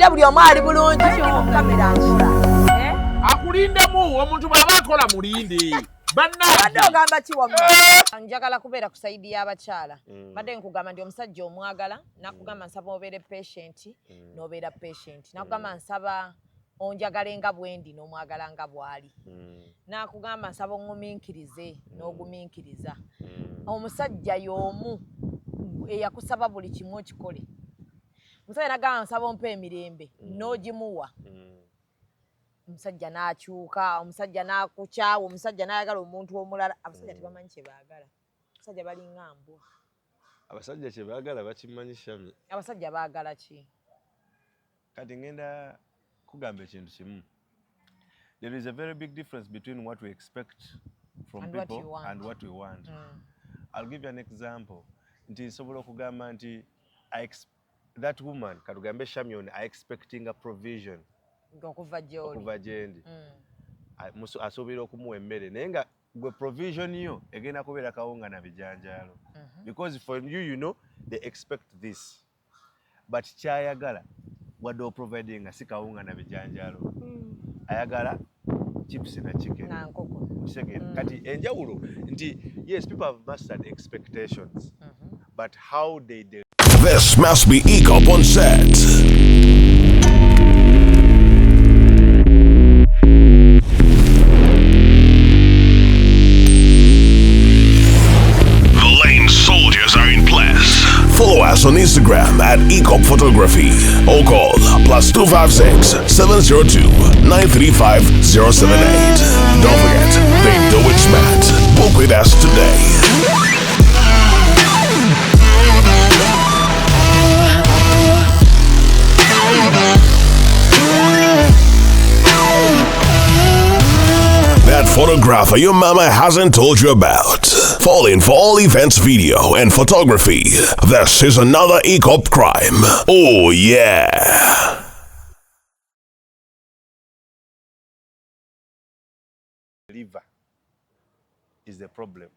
Bulijjo buli omu ali bulungi kamera nkola. Eh? Akulindemu omuntu bw'aba akola mulinde. Bannange ogamba ki wamma? Njagala kubeera ku side y'abakyala. Badde nkugamba nti omusajja omwagala, nakugamba nsaba obeere patient, n'obeera patient. Nakugamba nsaba onjagale nga bwendi, n'omwagala nga bw'ali. Nakugamba nsaba oŋŋumiikirize, n'ogumiikiriza. Omusajja y'omu eyakusaba buli kimu okikole. Omusajja nagamba nsaba ompe emirembe, n'ogimuwa. Omusajja n'akyuka, omusajja n'akukyawa, omusajja n'ayagala omuntu omulala. Abasajja tebamanyi kye baagala. Abasajja balinga mbwa. Abasajja kye baagala bakimanyi, Shami. Abasajja baagala ki? Kati ngenda kugamba ekintu kimu. There is a very big difference between what we expect from And what people you want. And what we want. I'll give you an example. Nti nsobola okugamba nti that woman, katugambe Shamion, I expecting a provision okuva gy'oli. Okuva gyendi. Asuubira okumuwa emmere, naye nga gwe provision yo egenda kubeera kawunga na bijanjaalo, because for you, you know they expect this, but kyayagala wadde oprovidinga si kawunga na bijanjaalo, ayagala chips na chicken na nkoko. Okitegeera? Kati enjawulo nti yes, people have mastered expectations, but how they do This must be EACOP on set. The lane soldiers are in place. Follow us on Instagram at EACOP Photography or call +256 702 935 078. Don't forget, they do it smart. Book with us today. That photographer your mama hasn't told you about. Fall in for all events video and photography. This is another EACOP crime. Oh yeah. Deliver is the problem,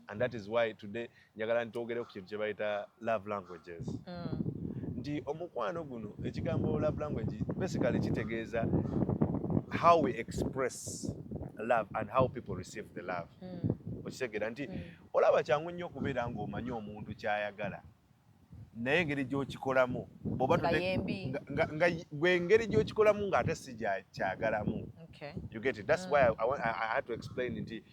and that is why today njagala ntwogere ku kintu kye bayita love languages, nti omukwano guno, ekigambo love language basically kitegeeza how we express love and how people receive the love. Okitegeera nti olaba kyangu nnyo okubeera ng'omanyi omuntu kyayagala, naye engeri gy'okikolamu bw'oba Nga yembi. Nga gwe engeri gy'okikolamu ng'ate si kyagalamu. You get it? That's why I had to explain it.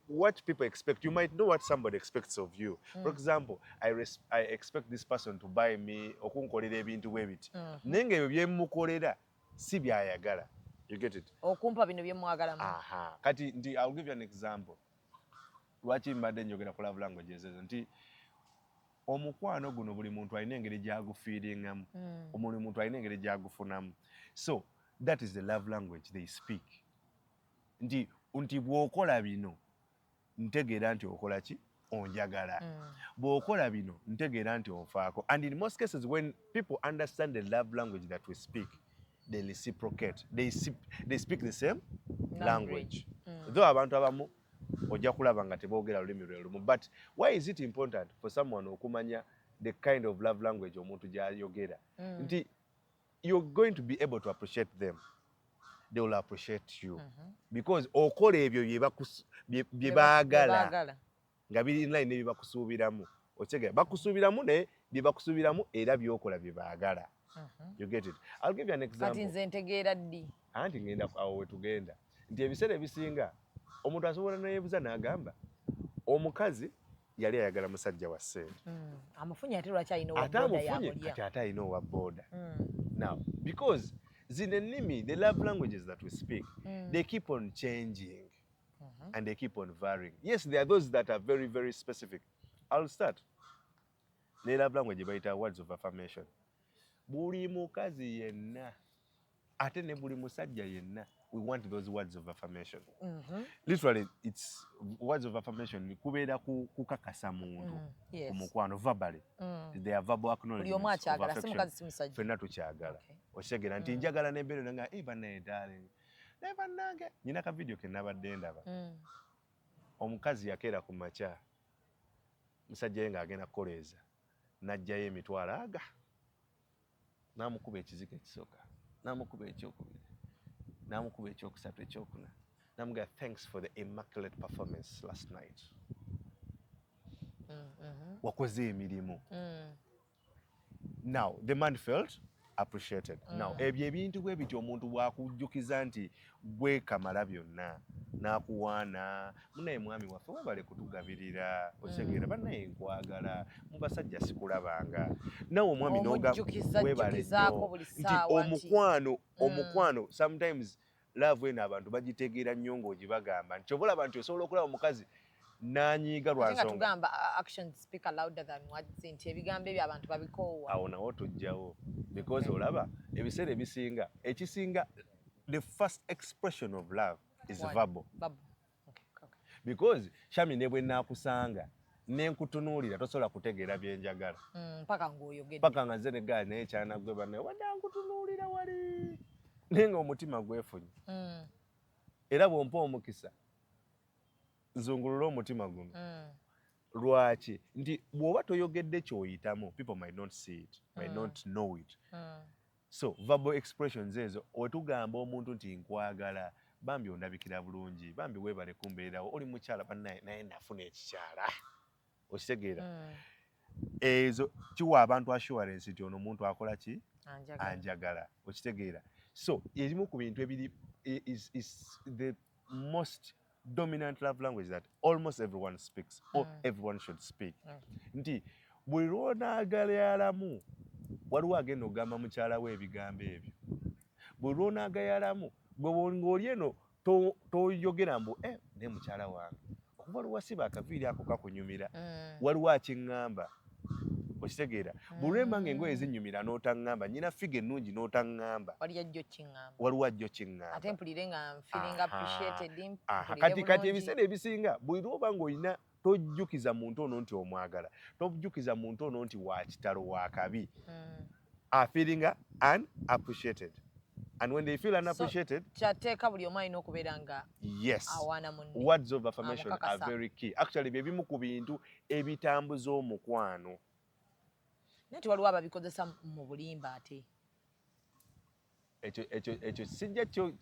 What people expect, you might know what somebody expects of you. For example, I expect this person to buy me, okunkolera ebintu bwe biti. Naye ng'ebyo bye mmukolera si byayagala. You get it? Okumpa bino bye mwagalamu. Aha. Kati nti I'll give you an example. Lwaki mbadde njogera ku love languages ezo, nti omukwano guno buli muntu alina engeri gy'agufiiringamu. Buli muntu alina engeri gy'agufunamu. So that is the love language they speak. Nti bw'okola bino ntegeera nti okola ki, onjagala. Bw'okola bino ntegeera nti onfaako. And in most cases, when people understand the love language that we speak, they reciprocate. They speak the same language. Though abantu abamu ojja kulaba nga teboogera lulimi lwe lumu, but why is it important for someone okumanya the kind of love language omuntu gy'ayogera? Nti you're going to be able to appreciate them, they will appreciate you, because okola ebyo bye baagala baagala. Nga biri in line n'ebye bakusuubiramu. Okitegeera? Bakusuubiramu, naye bye bakusuubiramu era byokola bye baagala. You get it? I'll give you an Kati example. Nze ntegeera ddi? Anti ngenda awo wetugenda, nti ebiseera ebisinga omuntu asobola neyebuza n'agamba omukazi yali ayagala musajja wa ssente. Amufunye, ate lwaki alina owa Ate boda amufunye, yamulya? Kati ate alina owa boda. Now, because zino ennimi, the love languages that we speak, they keep on changing and they keep on varying. Yes, there are those that are very, very specific. I'll start ne love language bayita words of affirmation. Buli mukazi yenna ate ne buli musajja yenna, we want those words of affirmation. Literally, it's words of affirmation, kubeera kukakasa muntu ku mukwano verbally. They are verbal Buli omu acknowledgements of akyagala, si affection. Mukazi si musajja. Ffenna tukyagala. Okitegeera nti njagala nembeera nga, "Eh, bannaye darling, naye bannange." Nyina ka video ke nabadde ndaba. Omukazi yakeera ku makya, musajja ye ng'agenda kukoleeza, n'aggyayo emitwalo aga N'amukuba ekiziko ekisooka, n'amukuba ekyokubiri, n'amukuba ekyokusatu, ekyokuna, namugamba, "Thanks for the immaculate performance last night. Wakoze emirimu." Now the man felt appreciated. Now ebyo ebintu bwe bityo, omuntu bwakujjukiza nti gwe kamala byonna, n'akuwaana, "Munaye mwami waffe, webale kutugabirira." Okitegeera? "Bannaye, nkwagala, mu basajja sikulabanga." Nawe omwami Omujjukiza, webale jjukizaako nnyo. Buli Nti ssaawa nti omukwano, omukwano, sometimes love eno abantu bagitegeera nnyo ng'ogibagamba, nti kyova olaba nti osobola okulaba omukazi n'anyiiga lwa Ate nga nsonga. Tugamba actions speak louder than words, nti ebigambo ebyo abantu babikoowa. Awo nawo tujjawo, because olaba ebiseera ebisinga, ekisinga, the first expression of love is What? verbal. Verbal. Okay. Because Shami, ne bwe naakusanga nenkutunuulira, tosobola kutegeera byenjagala. Paka ng'oyogedde. Paka nga nze negaali naye kyana gwe bannaye wadde nkutunuulira wali, naye nga omutima gwefunye. Era bw'ompa omukisa, nzungulule omutima guno. Lwaki? Nti bw'oba toyogedde ky'oyitamu, people might not see it, might not know it. So verbal expressions ezo, wetugamba omuntu nti nkwagala, bambi ondabikira bulungi, bambi weebale kumbeerawo, oli mukyala bannaye, naye nafuna ekikyala, okitegeera? Ezo kiwa abantu assurance nti ono omuntu akola ki? Anjagala. Anjagala, okitegeera? So erimu ku bintu ebiri is the most dominant love language that almost everyone speaks or everyone should speak. Nti buli lwonaagayalamu, waliwo agenda okugamba mukyala we ebigambo ebyo. Buli lwonaagayalamu, gwe ng'oli eno toyogera mbu eh, naye mukyala wange okuva lwewasiba akaviiri ako kakunyumira. Waliwo akiŋŋamba, okitegeera? Buli lwemba nga engoye zinnyumira n'otaŋŋamba, nyina figure ennungi n'otaŋŋamba. Wali ajja okiŋŋamba. Waliwo ajja okiŋŋamba. Ate mpulire nga feeling appreciated, mpulire Kati bulungi. Ebiseera ebisinga, buli lwoba ng'olina tojjukiza muntu ono nti omwagala, tojjukiza muntu ono nti wa kitalo, wa kabi, afeelinga unappreciated, and when they feel unappreciated, Kyateeka buli omu alina okubeera nga yes, awaana munne. Words of affirmation are Amukakasa. very key. Actually, bye bimu ku bintu ebitambuza omukwano. Naye tiwaliwo ababikozesa mu bulimba ate? Ekyo sijja kyo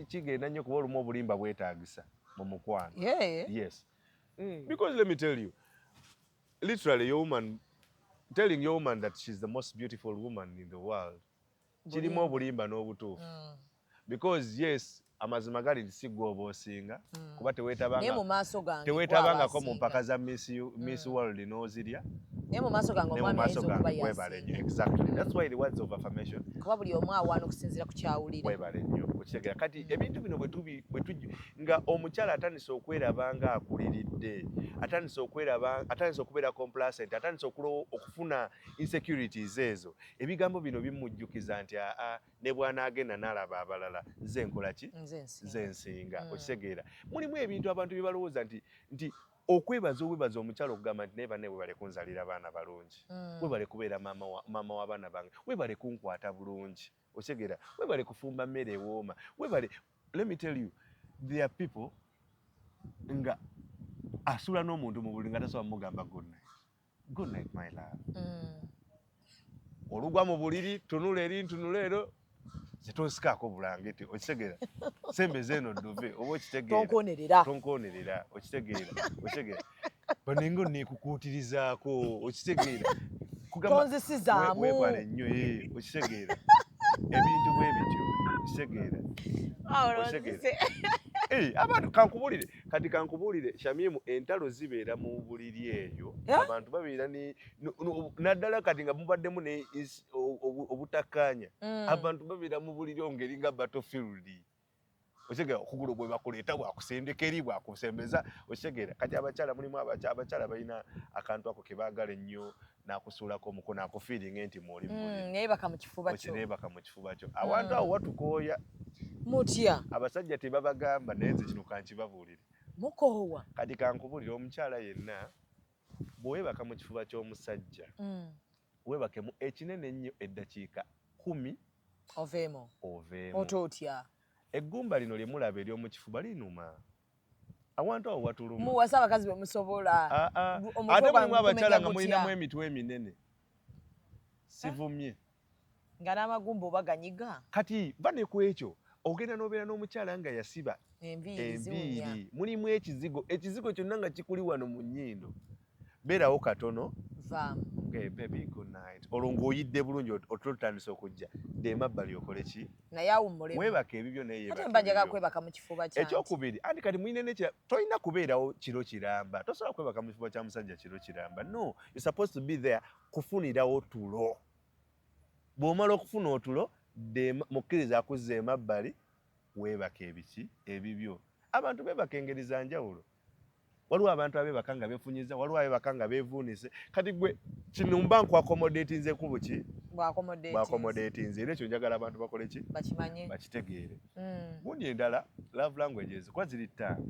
kigenda nnyo, kuba olumu obulimba bwetaagisa mu mukwano. Yes, because let me tell you, literally, your woman, telling your woman that she's the most beautiful woman in the world, kirimu obulimba n'obutuufu. Because yes, amazima gali nti si gwe oba osinga, kuba Naye mu maaso gange teweetabangako mu gw'aba mpaka asinga. za Miss World n'ozirya. Naye mu maaso gange Ne mu omwami maaso ayinza okuba gange, webale nnyo. yasinga. Exactly, that's why the words of affirmation. Kuba buli omu awaana okusinziira ku kyawulira. Webale nnyo, okitegeera? Kati ebintu bino bwe tubi nga omukyala atandise okweraba nga akuliridde, atandise okweraba, atandise okubeera complacent, atandise okufuna insecurities ezo, ebigambo bino bimujjukiza nti aa, ne bw'anaagenda n'alaba abalala, nze nkola ki? Nze nsinga. Nze nsinga. Okitegeera? Mulimu ebintu abantu bye balowooza nti okwebaza, obwebaza omukyala okugamba nti naye banne, webale kunzalira abaana balungi, webale kubeera maama w'abaana bange, webale kunkwata bulungi, okitegeera? Webale kufumba mmere ewooma, webale. Let me tell you, there are people nga asula n'omuntu mu buliri nga tasobola mugamba good night, good night my love. Olugwa mu buliri, tunula eri, ntunula ero, zetonsikako bulangiti, okitegeera? Sembeza eno dduve, oba okitegeera? Tonkonerera. Tonkonerera, okitegeera? Okitegeera? Banenga neekukuutirizaako, okitegeera? Kugamba- Tonzisizaamu. Weebale nnyo, okitegeera? Ebintu bwe bityo, okitegeera? Okitegeera? Abantu kankubulire, kati kankubulire Shamimu, entalo zibeera mu buliri eyo. Abantu babeera naddala kati nga mubaddemu ne obutakkaanya. Abantu babeera mu buliri ngeri nga battlefield, okitegeera? Okugulu bwe bakuleeta, bwakusendeka eri, bwakusembeza, okitegeera? Kati abakyala, mulimu abakyala balina akantu ako ke baagala ennyo, n'akusuulako omukono, akufeelinga nti mwoli mu buliri. Neebaka mu kifuba kyo. Okineebaka mu kifuba kyo. Awantu awo watukooya. Mutya? Abasajja tebabagamba, naye nze kino kankibabuulire. Mukoowa. Kati kankubulire, omukyala yenna bw'oweebaka mu kifuba ky'omusajja, weebakemu ekinene ennyo eddakiika 10. Oveemu. Oveemu. Ota otya? Eggumba lino lye mulaba ery'omu kifuba linuma, awantu awo watuluma. Muwase abakazi be musobola. Ah, ah. Omutwe Ate gwange mulimu abakyala nga gumenya mulinamu gutya? emitwe eminene, sivumye. Nga n'amagumba oba ganyiga. Kati va ne ku ekyo, ogenda n'obeera n'omukyala nga yasiba enviiri ziwunya. Enviiri mulimu ekizigo, ekizigo kyonna nga kikuli wano mu nnyindo. Beerawo katono. Vaamu. Okay, baby, good night. Olwo ng'oyidde bulungi, otulo tutandise okujja, dda emabbali okole ki? Naye awummulemu. Weebaka ebibyo, naye Ate yeebaka mba njagala ebibyo. kwebaka mu kifuba kyange. Ekyokubiri, anti kati mulina nekira, tolina kubeerawo kiro kiramba. Tosobola kwebaka mu kifuba kya musajja kiro kiramba. No, you supposed to be there kufunirawo tulo. Bw'omala okufuna otulo, mukkiriza akuzza emabbali, weebaka ebiki ebibyo. Abantu beebaka engeri za njawulo. Waliwo abantu abeebaka nga beefunyiza, waliwo abeebaka nga beevuunise. Kati gwe kino mba nkwaccommodatinze ku buki? Bwaccommodatinze. Era ekyo njagala abantu bakole ki? Bakimanye. Bakitegeere. Gundi endala, love languages kuba ziri ttaano.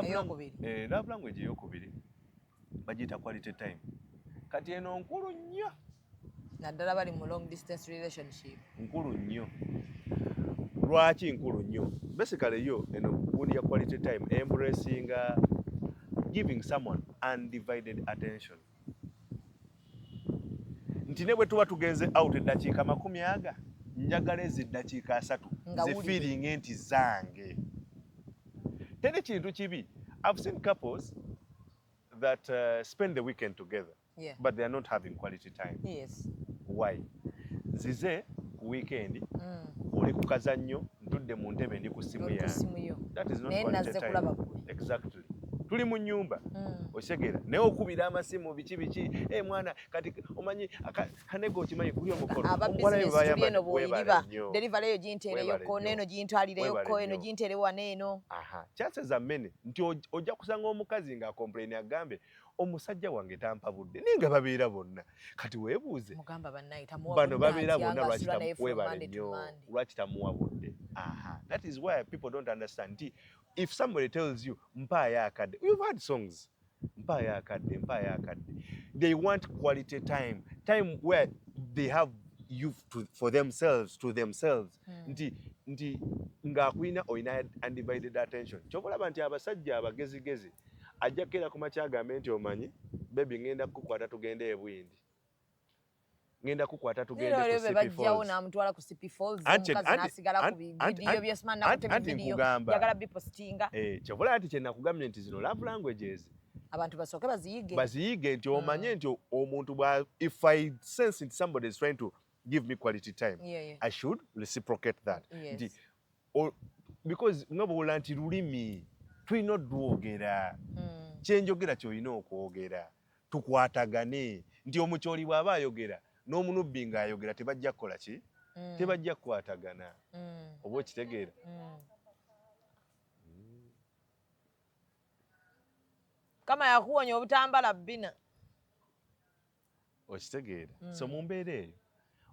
Eyokubiri. Love language eyokubiri bagiyita quality time. Kati eno nkulu nnyo. Naddala bali mu long distance relationship. Nkulu nnyo. Lwaki nkulu nnyo? Basically yo eno gundi ya quality time embracing giving someone undivided attention, nti ne bwe tuba tugenze out eddakiika 20, njagala ezi ddakiika 30 Nga wulire. Zifeelinge nti zange. Teri kintu kibi. I've seen couples that spend the weekend together but they are not having quality time. Why? Nzize ku weekend, oli ku kazannyo, ntudde mu ntebe, ndi ku ssimu Oli ku yange. ssimu yo. That is not Naye quality nazze time. kulaba gwe. Exactly, tuli mu nnyumba. Otegeera? Naye okubira amasimu, biki biki, e mwana kati omanyi kanego, okimanyi kuli omukolo Aba omuwala we business tuli bayamba. eno, Weebale bw'oyiriba nnyo. delivery eyo ginteereyoko, Weebale n'eno nnyo. gintwalireyoko, Weebale eno nnyo. ginteere wano eno. Aha, chances are many nti ojja kusanga omukazi ng'acomplain, agambe omusajja wange tampa budde, naye nga babeera bonna. Kati weebuuze, Mugamba bannaye tamuwa bano budde babeera atya bonna, nga lwaki asula naye from weebale Monday to nnyo, Monday? lwaki tamuwa budde? Aha, that is why people don't understand nti if somebody tells you mpaayo akadde, you've had songs, mpaayo akadde, mpaayo akadde, they want quality time, time where they have you for themselves, to themselves, nti ng'akulina, olina undivided attention. Kyova olaba nti abasajja abagezigezi ajja kukeera ku makya agambe nti omanyi baby, ngenda kukukwata tugende ebwindi, ngenda kukwata tugende Leero ku bwe Sipi bajjawo Falls. n'amutwala ku Sipi Falls, omukazi n'asigala ku bidiyo byesima, nakutte Anti bividiyo, nkugamba. njagala bipositinga. Eh, kyova olaba nti kyenakugambye nti zino love languages Abantu basooke baziyige. Baziyige, nti omanye nti omuntu bwa, if I sense nti somebody is trying to give me quality time, I should reciprocate that. Nti because nga bw'owulira nti lulimi tulina odwogera, kyenjogera kyolina okwogera, tukwatagane, nti omukyoli bw'aba ayogera n'omunubbi ng'ayogera tebajja kukola ki? Tebajja kukwatagana. Oba okitegeera? Kama yakuwonya obutambala bbina. Okitegeera? So mu mbeera eyo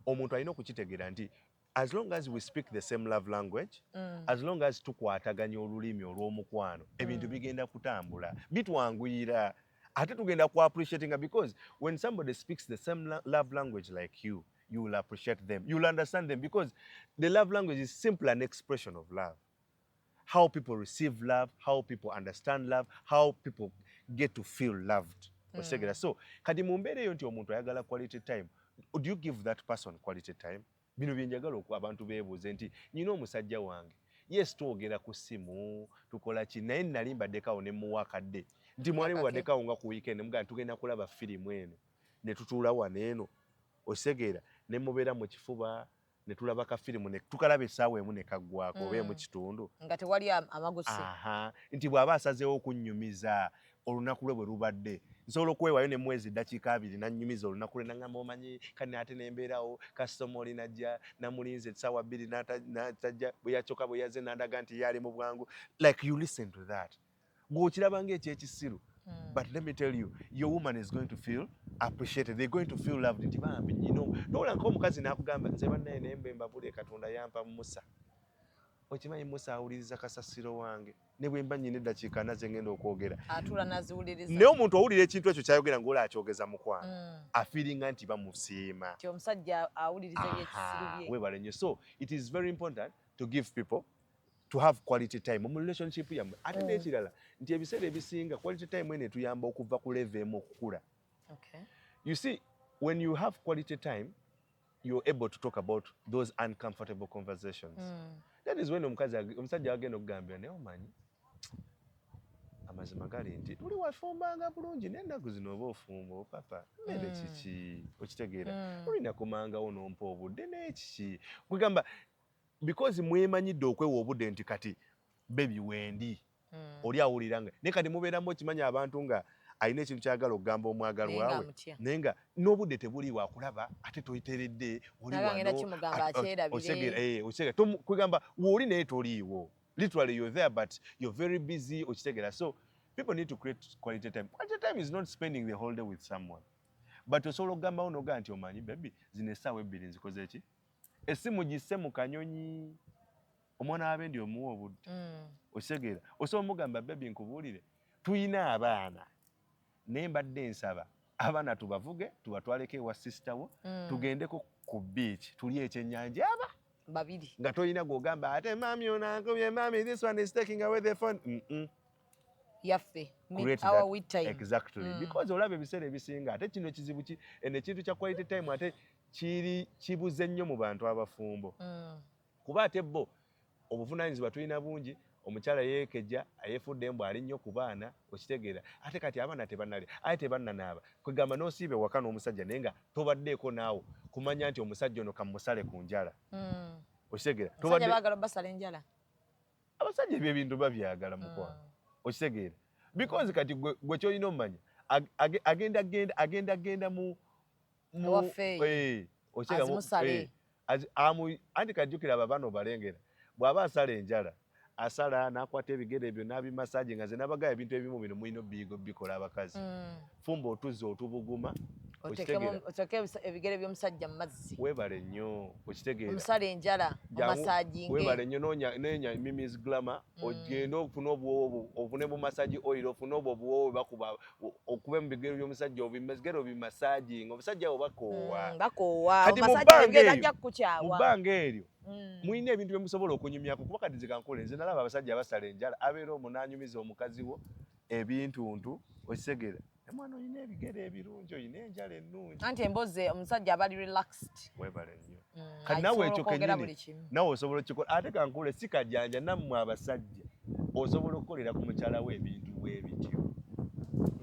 omuntu alina okukitegeera nti as long as we speak the same love language, as long as tukwataganya olulimi olw'omukwano, ebintu bigenda kutambula bitwanguyira, ate tugenda ku appreciatinga, because when somebody speaks the same love language like you, you will appreciate them, you will understand them, because the love language is simply an expression of love, how people receive love, how people understand love, how people get to feel loved. Otegeera? So kati mu mbeera eyo nti omuntu ayagala quality time, do you give that person quality time? Bino bye njagala abantu beebuuze nti nyina omusajja wange, yes, twogera ku ssimu, tukola ki, naye nali mbaddekawo ne muwa akadde nti mwali mubaddekawo nga ku weekend, mugaa tugenda kulaba firimu eno, ne tutuula wano eno, okitegeera, ne mubeera mu kifuba ne tulaba ka firimu ne tukalaba essaawa emu ne kaggwako oba emu kitundu. Nga tewali amagusi. Aha, nti bw'aba asazeewo okunnyumiza olunaku lwe bwe lubadde, nsobola okwewayo ne mwezi ddakiika 20 nannyumiza olunaku lwe, nangamba omanyi kati ate nembeerawo kasitoma oli najja namulinze essaawa 2 n'atajja, bwe yacoka bwe yazze nandaga nti ye ali mu bwangu. Like you listen to that, gw'okiraba ng'ekyekisiru, but let me tell you, your woman is going to feel appreciated, they're going to feel loved, nti bambi nyino nowola nk'omukazi n'akugamba nze bannaye naye mbe mbabulye Katonda yampa Musa. Okimanyi Musa awuliriza kasasiro wange ne bwe mba nnyina eddakiika 40 ze ngenda okwogera. Atuula naziwuliriza. Naye omuntu owulira ekintu ekyo kyayogera ng'ola akyogeza mukwano, afeelinga nti bamusiima. Nti omusajja awuliriza ebyekisiru bye. Weebale nnyo. So it is very important to give people, to have quality time mu relationship yammwe. Ate n'ekirala nti ebiseera ebisinga quality time eno etuyamba okuva ku level emu okukula. You see, when you have quality time, You're able to talk about those uncomfortable conversations. That is when omukazi omusajja agenda okugambira, "Naye omanyi, amazima gali nti tuli wafumbanga bulungi, naye ennaku zino oba ofumba opapa mmere kiki?" Okitegeera? Olina kumangawo n'ompa obudde, naye kiki kwegamba, because mwemanyidde okwewa obudde nti kati baby wendi. Oli awulira nga naye kati mubeeramu, okimanyi, abantu nga alina ekintu kyagala okugamba omwagalwa Naye nga we, amutya. Naye nga n'obudde tebuli wakulaba, ate toyiteredde oli Naye ngenda wano, kimugamba akyerabire. Otegeera, kwegamba wooli naye toliiwo. Literally you're there but you're very busy. Okitegeera? So people need to create quality time. Quality time is not spending the whole day with someone, but osobola okugambawo nogaa nti, "Omanyi baby, zino essaawa 2 nzikoze ki?" Essimu gisse mu kanyonyi, omwana w'abendi omuwa obudde. Okitegeera? Osobola omugamba, "Baby, nkubuulire, tuyina abaana, naye mbadde nsaba abaana tubavuge tubatwaleko ewa sister wo, tugendeko ku beach, tulye ekyennyanja aba Babiri. Nga tolina gwogamba, "Ate mummy onankubye, mummy, this one is taking away the phone." Yaffe. Create our that we time. Exactly. Because olaba ebiseera ebisinga ate kino kizibu ki eno ekintu kya quality time ate kiri kibuze nnyo mu bantu abafumbo, kuba ate bo obuvunaanyizibwa tulina bungi. Omukyala yeekejja, yeefudde mbu ali nnyo ku baana. Okitegeera? Ate kati abaana tebannalya, ate tebannanaaba. Kwegamba n'osiiba ewaka n'omusajja, naye nga tobaddeeko naawe kumanya nti omusajja ono kamusale ku njala. Okitegeera? Abasajja baagala obasala enjala. Abasajja ebyo ebintu babyagala, mukwano. Okitegeera? Because kati gwe kyolina omumanya, agenda genda agenda genda mu Ewaffe. Okitegeera? Azimusale. Anti kajjukira abo abaana obalengera, bw'aba asala enjala, asala n'akwata ebigere ebyo n'abimassage. Nga nze nabagaba ebintu ebimu bino mulina obiyiga bikola abakazi. Fumba otuzzi otubuguma. Okitegeera? Oteeke ebigere by'omusajja mu mazzi. Weebale nnyo. Okitegeera? Omusala enjala. Jangu, Omassaginge. weebale nnyo. Noonya Mimi's Glamour, ogende ofune obuwoowo, ofune bu massage oil, ofune obwo obuwoowo bakuba, okube mu bigere by'omusajja, obigere obimassaginga. Omusajja abo bakoowa. Bakoowa. Kati mu Omusajja bbanga ebigere eryo, tajja mu kukukyawa. bbanga eryo mulina ebintu bye musobola okunyumyako, kuba kati nze kankole, nze nalaba abasajja abasala enjala, abeera omwo n'anyumiza omukazi wo ebintuntu. Okitegeera? "Omwana, olina ebigere ebirungi, olina enjala ennungi." Anti emboozi, omusajja aba ali relaxed. Weebale nnyo. Kati naawe Asobola ekyo okwogera kennyini buli kimu. Naawe osobola okukikola. Ate kankule, si kajanja, nammwe abasajja osobola okukolera ku mukyala we ebintu bwe bityo.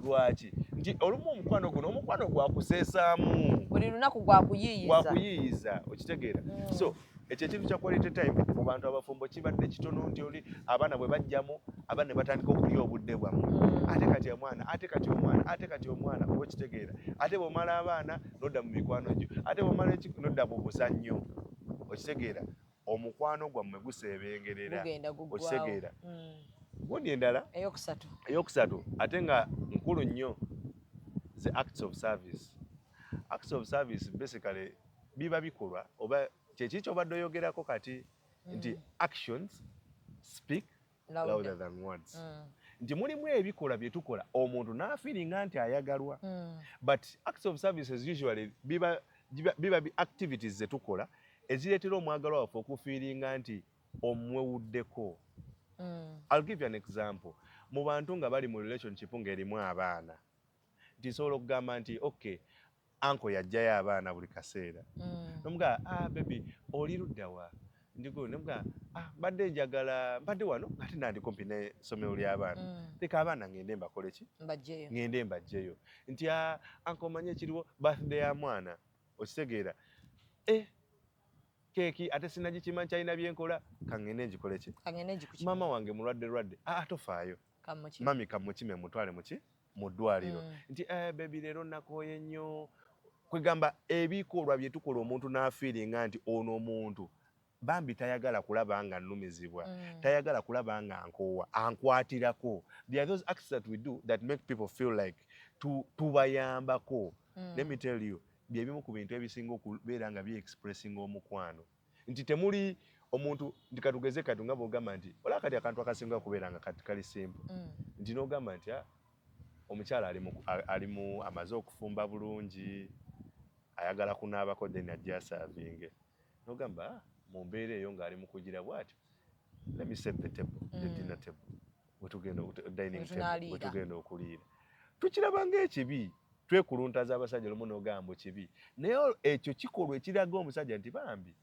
Lwaki? Nti olumu omukwano guno, omukwano gwakuseesaamu. Buli lunaku gwakuyiiyiza. Gwakuyiiyiza. Okitegeera? So ekyo ekintu kya quality time mu bantu abafumbo kibadde kitono, nti oli abaana bwe bajjamu, abaana ne batandika okulya obudde bwammwe. Ate kati omwana, ate kati omwana, ate kati omwana, oba okitegeera? Ate bw'omala abaana n'odda mu mikwano gyo, ate bw'omala n'odda mu buzannyo. Okitegeera? Omukwano gwammwe guseebengerera. Gugenda guggwawo. Okitegeera? Gundi endala Eyokusatu. Eyokusatu, ate nga nkulu nnyo, the acts of service. Acts of service basically biba bikolwa oba kyeki kyobadde oyogerako kati, nti actions speak louder louder than words. Nti mulimu ebikolwa bye tukola omuntu n'afeelinga nti ayagalwa. But acts of services usually biba activities ze tukola ezireetera omwagalwa waffe okufeelinga nti omwewuddeko. I'll give you an example. Mu bantu nga bali mu relationship ng'erimu abaana, nti nsobola okugamba nti, "Okay, uncle yajjayo abaana buli kaseera." Nomugamba, "Ah, baby, oli ludda wa?" Ndigo nemugamba, "Ah, mbadde njagala, mbadde wano, ate nandi kumpi n'essomero ly'abaana. Leka abaana ngende mbakole ki?" Mbajjeyo. Ngende mbajjeyo. Nti, "Ah, uncle, omanye ekiriwo, birthday ya mwana." Okitegeera? "Eh, keeki ate sinagikima, nkyalina byenkola, kaŋŋende ngikole ki?" Kangende ngikukime. "Maama wange mulwadde lwadde." "Ah, tofaayo." Kamukime. "Mummy, kamukime mutwale muki mu ddwaliro." Nti, "Eh, baby, leero nakooye nnyo." Kwegamba ebikolwa bye tukola omuntu n'afeelinga nti ono omuntu bambi tayagala kulaba nga nnumizibwa, tayagala kulaba nga nkoowa, ankwatirako. There are those acts that we do that make people feel like tubayambako. Let me tell you, byebimu ku bintu ebisinga okubeera nga bye-expressinga omukwano, nti temuli omuntu nti katugeze kati nga bwogamba nti olaba kati akantu akasinga okubeera nga kati kali simple, nti n'ogamba nti, "Ah, omukyala ali mu amaze okufumba bulungi, ayagala kunaabako, then ajja aservinge." N'ogamba, "Ah, mu mbeera eyo ng'ali mu kugira bw'atyo, let me set the table, the dinner table, wetugenda dining table Wetunaaliira. wetugenda okuliira." Tukiraba ng'ekibi. Twekuluntaza abasajja lumu n'ogamba kibi, naye ekyo kikolwa ekiraga omusajja nti bambi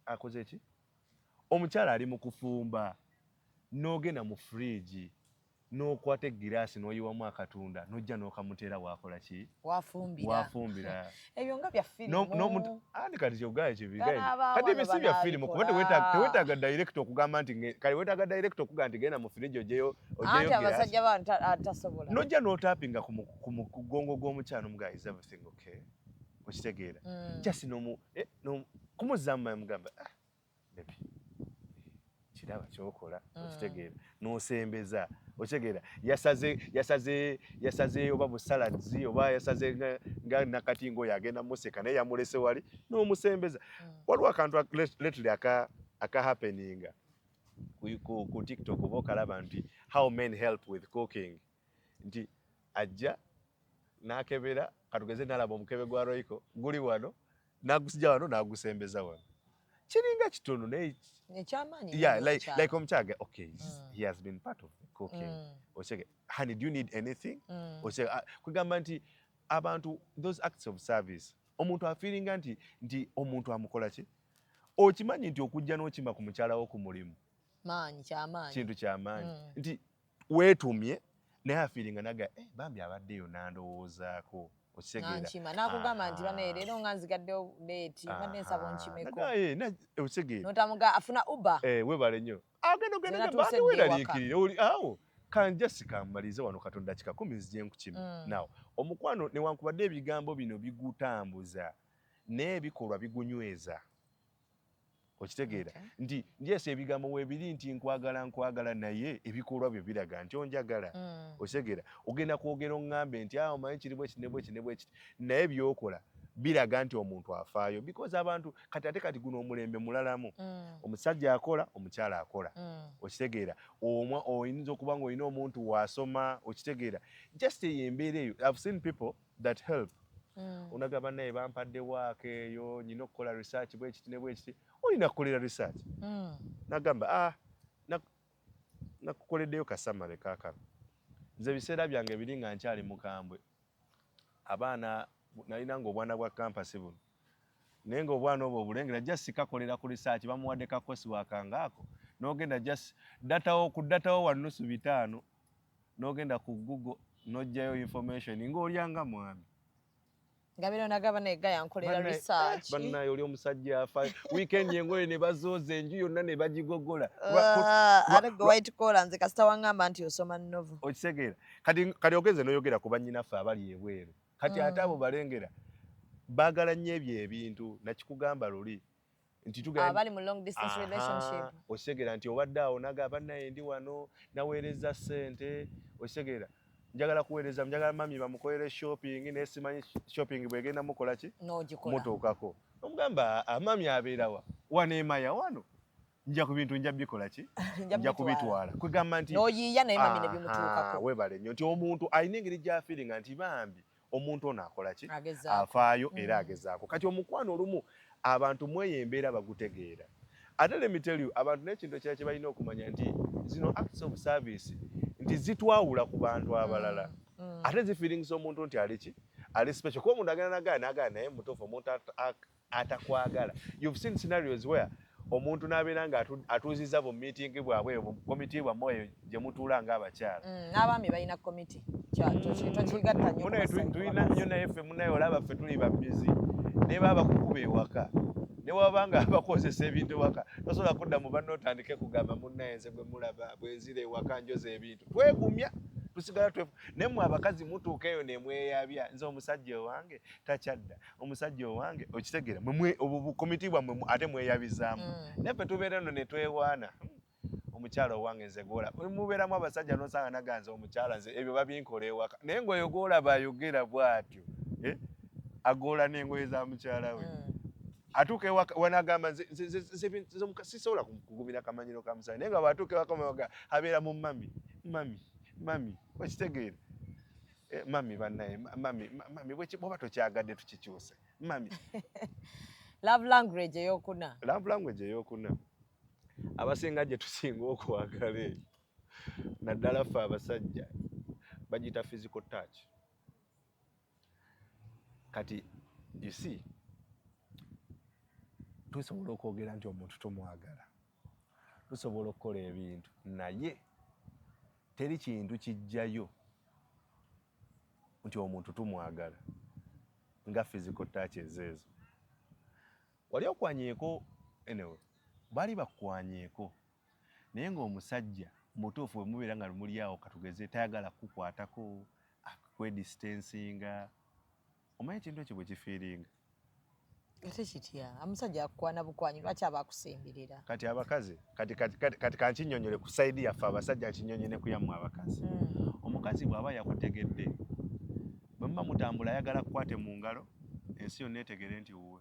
akoze ki. Omukyala ali mu kufumba, n'ogenda mu fridge n'okwata egiraasi n'oyiwamu akatunda n'ojja n'okamuteera wakola ki? Wafumbira. Wafumbira. Ebyo nga bya firimu. Anti kati kyogaye kibigaye kati ebyo si bya firimu, kuba teweetaaga director okugamba nti kale weetaaga director okugamba nti genda mu fridge ojeyo ojeyo. Anti abasajja ba tasobola. N'ojja n'otapinga ku mugongo gw'omukyala n'omugamba, "Is everything okay?" Okitegeera? Just nomu eh, kumuzzaamu mugamba, "Ah, baby, kiraba kyokola." Okitegeera? N'osembeza, okitegeera? Yasaze oba busalads oba yasaze nga nakati ngaoyo agenda museka naye yamulese wali n'omusembeza. Waliwo akantu lately aka happeninga ku TikTok, oba okalaba, nti how men help with cooking, nti ajja n'akebera, katugeze nalaba omukebe gwa Royco guli wano, n'agusija wano n'agusembeza wano. Kiringa kitono naye ekyamaanyi. Yeah, like omukyala, okay, he has been part of the cooking. Osege, "Honey, do you need anything?" Osege, kugamba nti abantu, those acts of service, omuntu afeelinga nti omuntu amukola ki. Okimanyi nti okujja n'okima ku mukyala wo ku mulimu maanyi, kyamaanyi. Kintu kyamaanyi. Nti weetumye naye afeelinga naga, eh, bambi abaddeyo nandowoozaako. Okitegeera? Nakugamba nti banaye leero nga nzigaddewo late, mbadde nsaba onkimeko. Okitegeera? Notamuga afuna Uber. Eh, webale nnyo. Agenda ogenda bandi weeraliikirire oli awo kanja sikamalize wano katonda kika 10 nzije nkukima. Now omukwano, newankubadde ebigambo bino bigutambuza, naye ebikolwa bigunyweza. Okitegeera? Nti yes, ebigambo weebiri nti nkwagala, nkwagala, naye ebikolwa byo biraga nti onjagala. Okitegeera? Ogenda kwogera oŋŋambe nti awo omanyi kiri bwekiti ne bwekiti ne bwekiti, naye byokola biraga nti omuntu afaayo, because abantu kati ate kati guno omulembe mulalamu. Omusajja akola, omukyala akola. Okitegeera? Omwa oyinza okuba nga olina omuntu wasoma, okitegeera? Just eyo embeera eyo. I've seen people that help. Onagamba naye bampadde waaka eyo nyina okukola research bwekiti ne bwekiti, olina kukolera research. Nagamba, ah, nakukoleddeyo kasamale kaakano. Nze ebiseera byange biri nga nkyali mukambwe, abaana nalina nga obwana bwa campus buno, naye nga obwana obwo obulengera just kakolera ku research, bamuwadde kakosi wakangaako n'ogenda just datawo ku datawo wa nusu bitaano, n'ogenda ku Google n'oggyayo information ng'olyanga mwami. Nga bino nagaba naye ga yankolera research. Bannaye, oli omusajja afa weekend engoye ne bazooza enju yonna ne bagigogola. Ah, ate gwe white collar, nze kasita waŋŋamba nti osoma novel. Okitegeera? Kati ogenze n'oyogera ku bannyinaffe abali ebweru kati ate abo balengera baagala nnyo ebyo ebintu. Nakikugamba luli nti abali mu long distance relationship. Okitegeera nti obadde awo naga bannaye ndi wano naweereza ssente, okitegeera? Njagala kuweereza, njagala mami bamukolere shopping, naye simanyi shopping bwegenda mukola ki. N'ogikola. Mutuukako omugamba, amami abeerawa wano emaya wano, nja ku bintu nja bikola ki, nja kubitwala. Kwegamba nti n'oyiiya naye mami ne bimutuukako. Weebale nnyo nti omuntu alina engeri gy'afeelinga nti bambi omuntu ono akola ki, Agezaako. afaayo era agezaako. Kati omukwano olumu abantu mweyo embeera bagutegeera. Ate let me tell you, abantu n'ekintu ekirala kye balina okumanya nti zino acts of service nti zitwawula ku bantu abalala, ate zifeelingisa omuntu nti ali ki, ali special, kuba omuntu agenda nagala nagala naye mutuufu omuntu atakwagala. You've seen scenarios where omuntu n'abeera nga atuuzizza bu meeting bwabwe, bu komiti bwammwe eyo gye mutuula ng'abakyala. N'abaami balina komiti, tokigatta nnyo. Munaye tulina nnyo, naye ffe munaye olaba ffe tuli babizi, ne baba bakukuba ewaka, ne waba nga bakozesa ebintu ewaka, tosobola kudda mu banno otandike kugamba munnaye nze gwe mulaba bwenzira ewaka njoza ebintu. Twegumya, tusigala twe naye mmwe abakazi mutuuka eyo ne mweyabya, nze omusajja owange takyadda, omusajja owange. Okitegeera? Mwe obwo bukomiti bwammwe ate mweyabizaamu. Naye ffe tubeera eno ne twewaana, omukyala owange nze gwola mubeeramu abasajja nosanga naganze omukyala nze ebyo babinkola ewaka, naye ngaoyo gwolaba ayogera bw'atyo, eh? Agoola n'engoye za mukyala we. Atuuka ewaka wanagamba nze sisobola kugumira kamanyiro ka musajja, naye nga bw'atuuka ewaka maga abeera mu mami mami mami. Okitegeera? Eh, mami bannaye, mami mami, bw'oba tokyagadde tukikyuse mami. Love language eyokuna. Love language eyokuna abasinga gye tusinga okwagala eyo, naddala ffe abasajja, bagiyita physical touch. Kati you see, tusobola okwogera nti omuntu tumwagala, tusobola okukola ebintu, naye teri kintu kijjayo nti omuntu tumwagala nga physical touches ezo. Wali okwanyeeko, anyway, baali bakwanyeeko, naye ng'omusajja mutuufu bwe mubeera nga muli awo, katugeze tayagala kukukwatako, akwedistancinga, omanyi ekintu ekyo bwe kifeelinga? Ate kitya omusajja akukwana bukwanyi, lwaki aba akusemberera? Kati abakazi, kati kankinyonyole ku side yaffe abasajja, nkinyonye ne kuyammwe abakazi. Omukazi bw'aba yakutegedde, bwe muba mutambula, ayagala kukwate mu ngalo, ensi yonna etegere nti wuwe.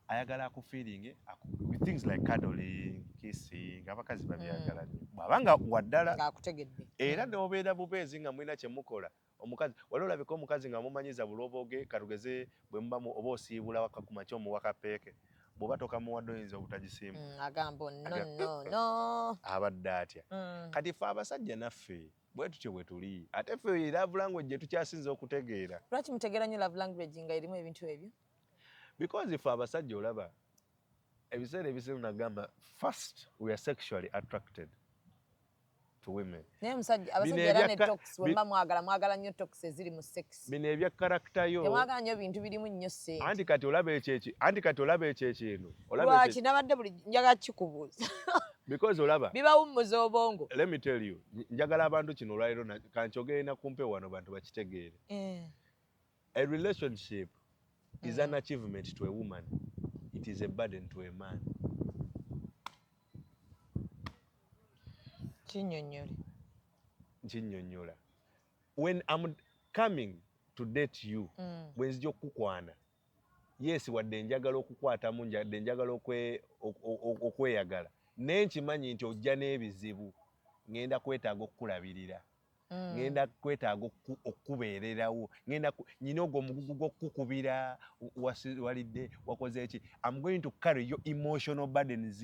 Ayagala akufeelinge, things like cuddling, kissing, abakazi babyagala nnyo bw'abanga waddala ng'akutegedde. Era n'obeera bubeezi nga mulina kye mukola, omukazi wali olabika omukazi nga mumanyiza buloboge, katugeze bwe muba oba osiibula waka ku makya, omuwa kapeeke, bw'oba tokamuwadde oyinza obutagisiimu. Agamba no no no. Abadde atya? Kati ffe abasajja naffe bwe tutyo bwe tuli, ate ffe love language gye tukyasinza okutegeera. Lwaki mutegeera nnyo love language nga erimu ebintu ebyo? Because ffe abasajja, olaba ebiseera ebisinga nagamba, first we are sexually attracted to women. Naye omusajja, abasajja era ne talks, bwe muba mwagala, mwagala nnyo talks eziri mu sex. Bino ebya character yo Temwagala nnyo bintu birimu nnyo ssente. Anti kati olaba ekyo ekintu, olaba Lwaki nabadde buli njagala kikubuuza? Because olaba Bibawummuza obwongo. Let me tell you, njagala abantu kino olwaliro kankyogere na kumpe wano bantu bakitegeere. A relationship is an achievement to a woman, it is a burden to a man. Kinnyonnyole. Nkinnyonnyola. When I'm coming to date you, bwe nzija okukukwana, yes, wadde njagala okukwatamu, wadde njagala okweyagala, naye nkimanyi nti ojja n'ebizibu, ŋŋenda kwetaaga okukulabirira, ŋŋenda kwetaaga okukubeererawo, ŋŋenda nyina ogwo omugugu gw'okukukubira, walidde, wakoze ki. I'm going to carry your emotional burdens.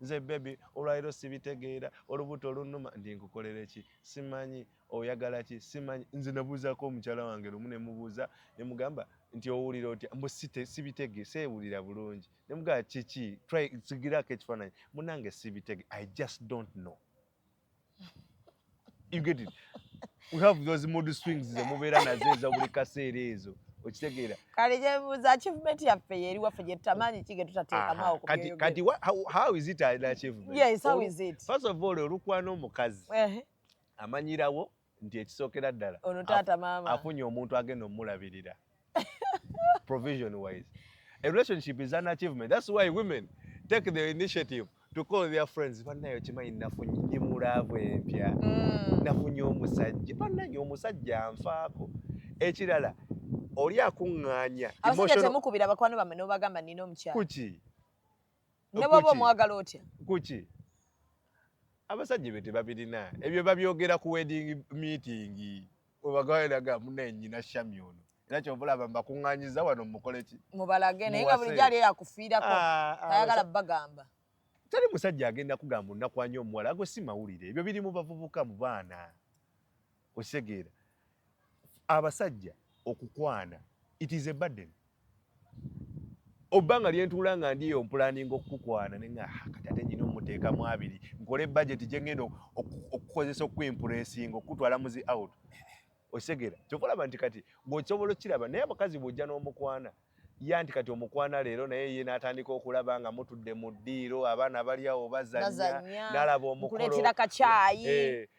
Nze baby, olwaliro sibitegeera, olubuto olunuma, ndi nkukolere ki, simanyi oyagala ki, simanyi. Nze nabuuzaako omukyala wange lumu, ne mubuuza ne mugamba nti owulira otya? Mbu sibitege, seewulira bulungi. Ne mugamba kiki, try sigirako ekifaananyi, munange sibitege, I just don't know. You get it? We have those mood swings zemubeera nazo eza buli kaseera ezo, okitegeera? Kale gyebuuza, achievement yaffe yeri waffe gye tutamanyi ki ge tutateekamu awo ku Kati by'oyogera? Kati how is it an achievement? Yes, how is it? First of all, olukwana omukazi, amanyirawo nti ekisookera ddala Ono taata maama. Afunye omuntu agenda omulabirira provision wise. A relationship is an achievement. That's why women take the initiative to call their friends, "Bannaye, okimanyi nafunye, ndi mu love empya, nafunye omusajja, bannange omusajja anfaako." Ekirala, oli akuŋŋaanya Abasajja temukubira bakwano bammwe n'obagamba nina omukyala. Kuki? Ne bw'oba Kuki? omwagala otya. Kuki? Abasajja be tebabirina ebyo, babyogera ku wedding meeting, webagaweraga munaye nyina Shami ono, era kyova olaba mbakuŋŋaanyiza wano mukole ki? Mubalage, naye nga Muwase. bulijjo ali eyakufiirako Ah, ah, tayagala bagamba. Teri musajja agenda kugamba onakwanya omuwala, ago si mawulire, ebyo biri mu bavubuka, mu baana, okitegeera? Abasajja okukwana, it is a burden. Obbanga lyentuula nga ndiyo mplanninga okukukwana, nenga, "Ah, kati ate nyina omuteekamu abiri, nkole budget gye ngenda okukozesa okuimpressinga, okutwala mu zi out," okitegeera? Kyova olaba nti kati bw'osobola okiraba, naye abakazi bw'ojja n'omukwana ya nti kati omukwana leero, naye ye n'atandika okulaba nga mutudde mu ddiiro, abaana bali awo bazannya, Bazannya, n'alaba omukolo, nkuleetera kacaayi. Eh,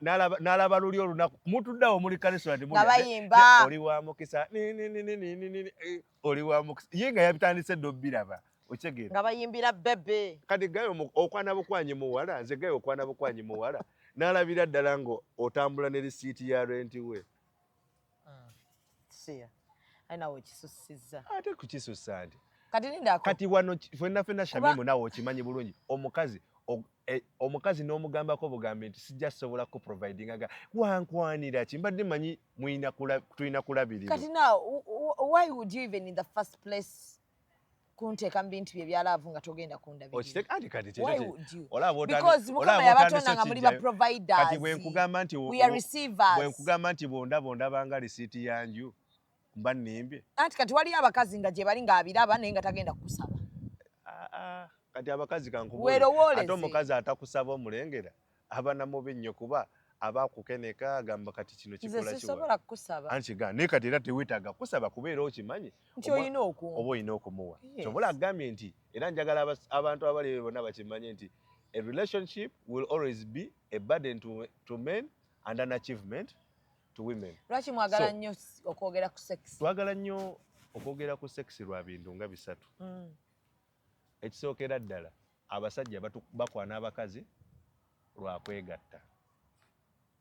n'alaba luli olunaku mutudde awo muli ka restaurant, Nga bayimba. Oli wa mukisa, ni, ni, ni, ni, ni, ni, ni, oli wa mukisa, ye nga yabitandise dda obbiraba, okitegeera? Nga bayimbira bebe. Kati gayo okwana bukwanyi muwala, nze gayo okwana bukwanyi muwala, n'alabira ddala nga otambula ne risiiti ya renti we. Siya aye nawe okisussizza. Ate kukisussa nti Kati lindako. Kati wano ffenna ffenna, Shamimu, naawe okimanyi bulungi, omukazi omukazi n'omugambako bugambi nti sijja sobola kuprovidinga, ga wankwanira ki, mbadde manyi tulina kulabirira. Kati now why would you even in the first place? Kunteeka mu bintu bye bya love nga togenda kundabirira. Okite anti kati kyekyo Why kye- would you? olaba otandi- Because Mukama olaba yabatonda otandise nga muli ba okijjayo. providers. Kati bwe nkugamba nti We are receivers. Bwe nkugamba nti bw'ondaba ondabanga risiiti ya nju, mba nnimbye? Anti kati waliyo abakazi nga gye bali ng'abiraba naye nga tagenda kukusaba. Ah, ah, kati abakazi kankubuulire, Weerowooleze. ate omukazi atakusaba omulengera aba namubi nnyo, kuba aba akukeneka, agamba kati kino Nze kikola kiwa. sisobola kukusaba. Anti ga naye kati era teweetaaga kusaba, kubeera okimanyi Nti olina okumpa. Oba olina okumuwa. Yes. Kyobola agambye nti era njagala abantu abali eyo bonna bakimanye nti a relationship will always be a burden to men and an achievement to women. Lwaki mwagala So- nnyo okwogera ku sex? Twagala nnyo okwogera ku sex lwa bintu nga bisatu. Ekisookera ddala, abasajja bakwana abakazi lwa kwegatta.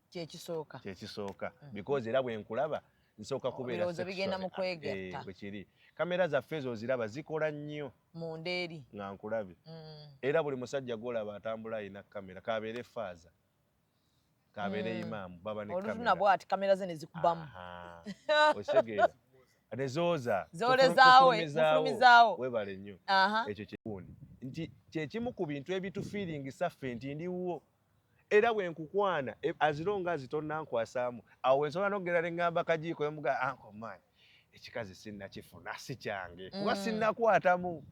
Kyekisooka. Kyekisooka, because era bwe nkulaba nsooka kubeera Ebirowoozo bigenda mu sexually. kwegatta. Eh, bwe kiri. Kamera zaffe ezo oziraba zikola nnyo. Munda eri. Nga nkulabye. Era buli musajja gw'olaba atambula alina kamera, kabeere faaza, kabeere imaamu, baba ne Olutuna kamera. bw'ati kamera ze ne zikubamu. Aha. Okitegeera, nezooza. Zoolezaawo, Tufulumizaawo. mufulumizaawo. Webale nnyo. Ekyo kyekundi nti kyekimu ku bintu ebitufiiringisa ffe nti ndiwo. Era bwe nkukwana, as long as tonnankwasaamu, awo wensobola n'okugenda ne ŋŋamba kajiiko emuga, "Uncle man, ekikazi sinnakifuna, si kyange, kuba sinnakwatamu."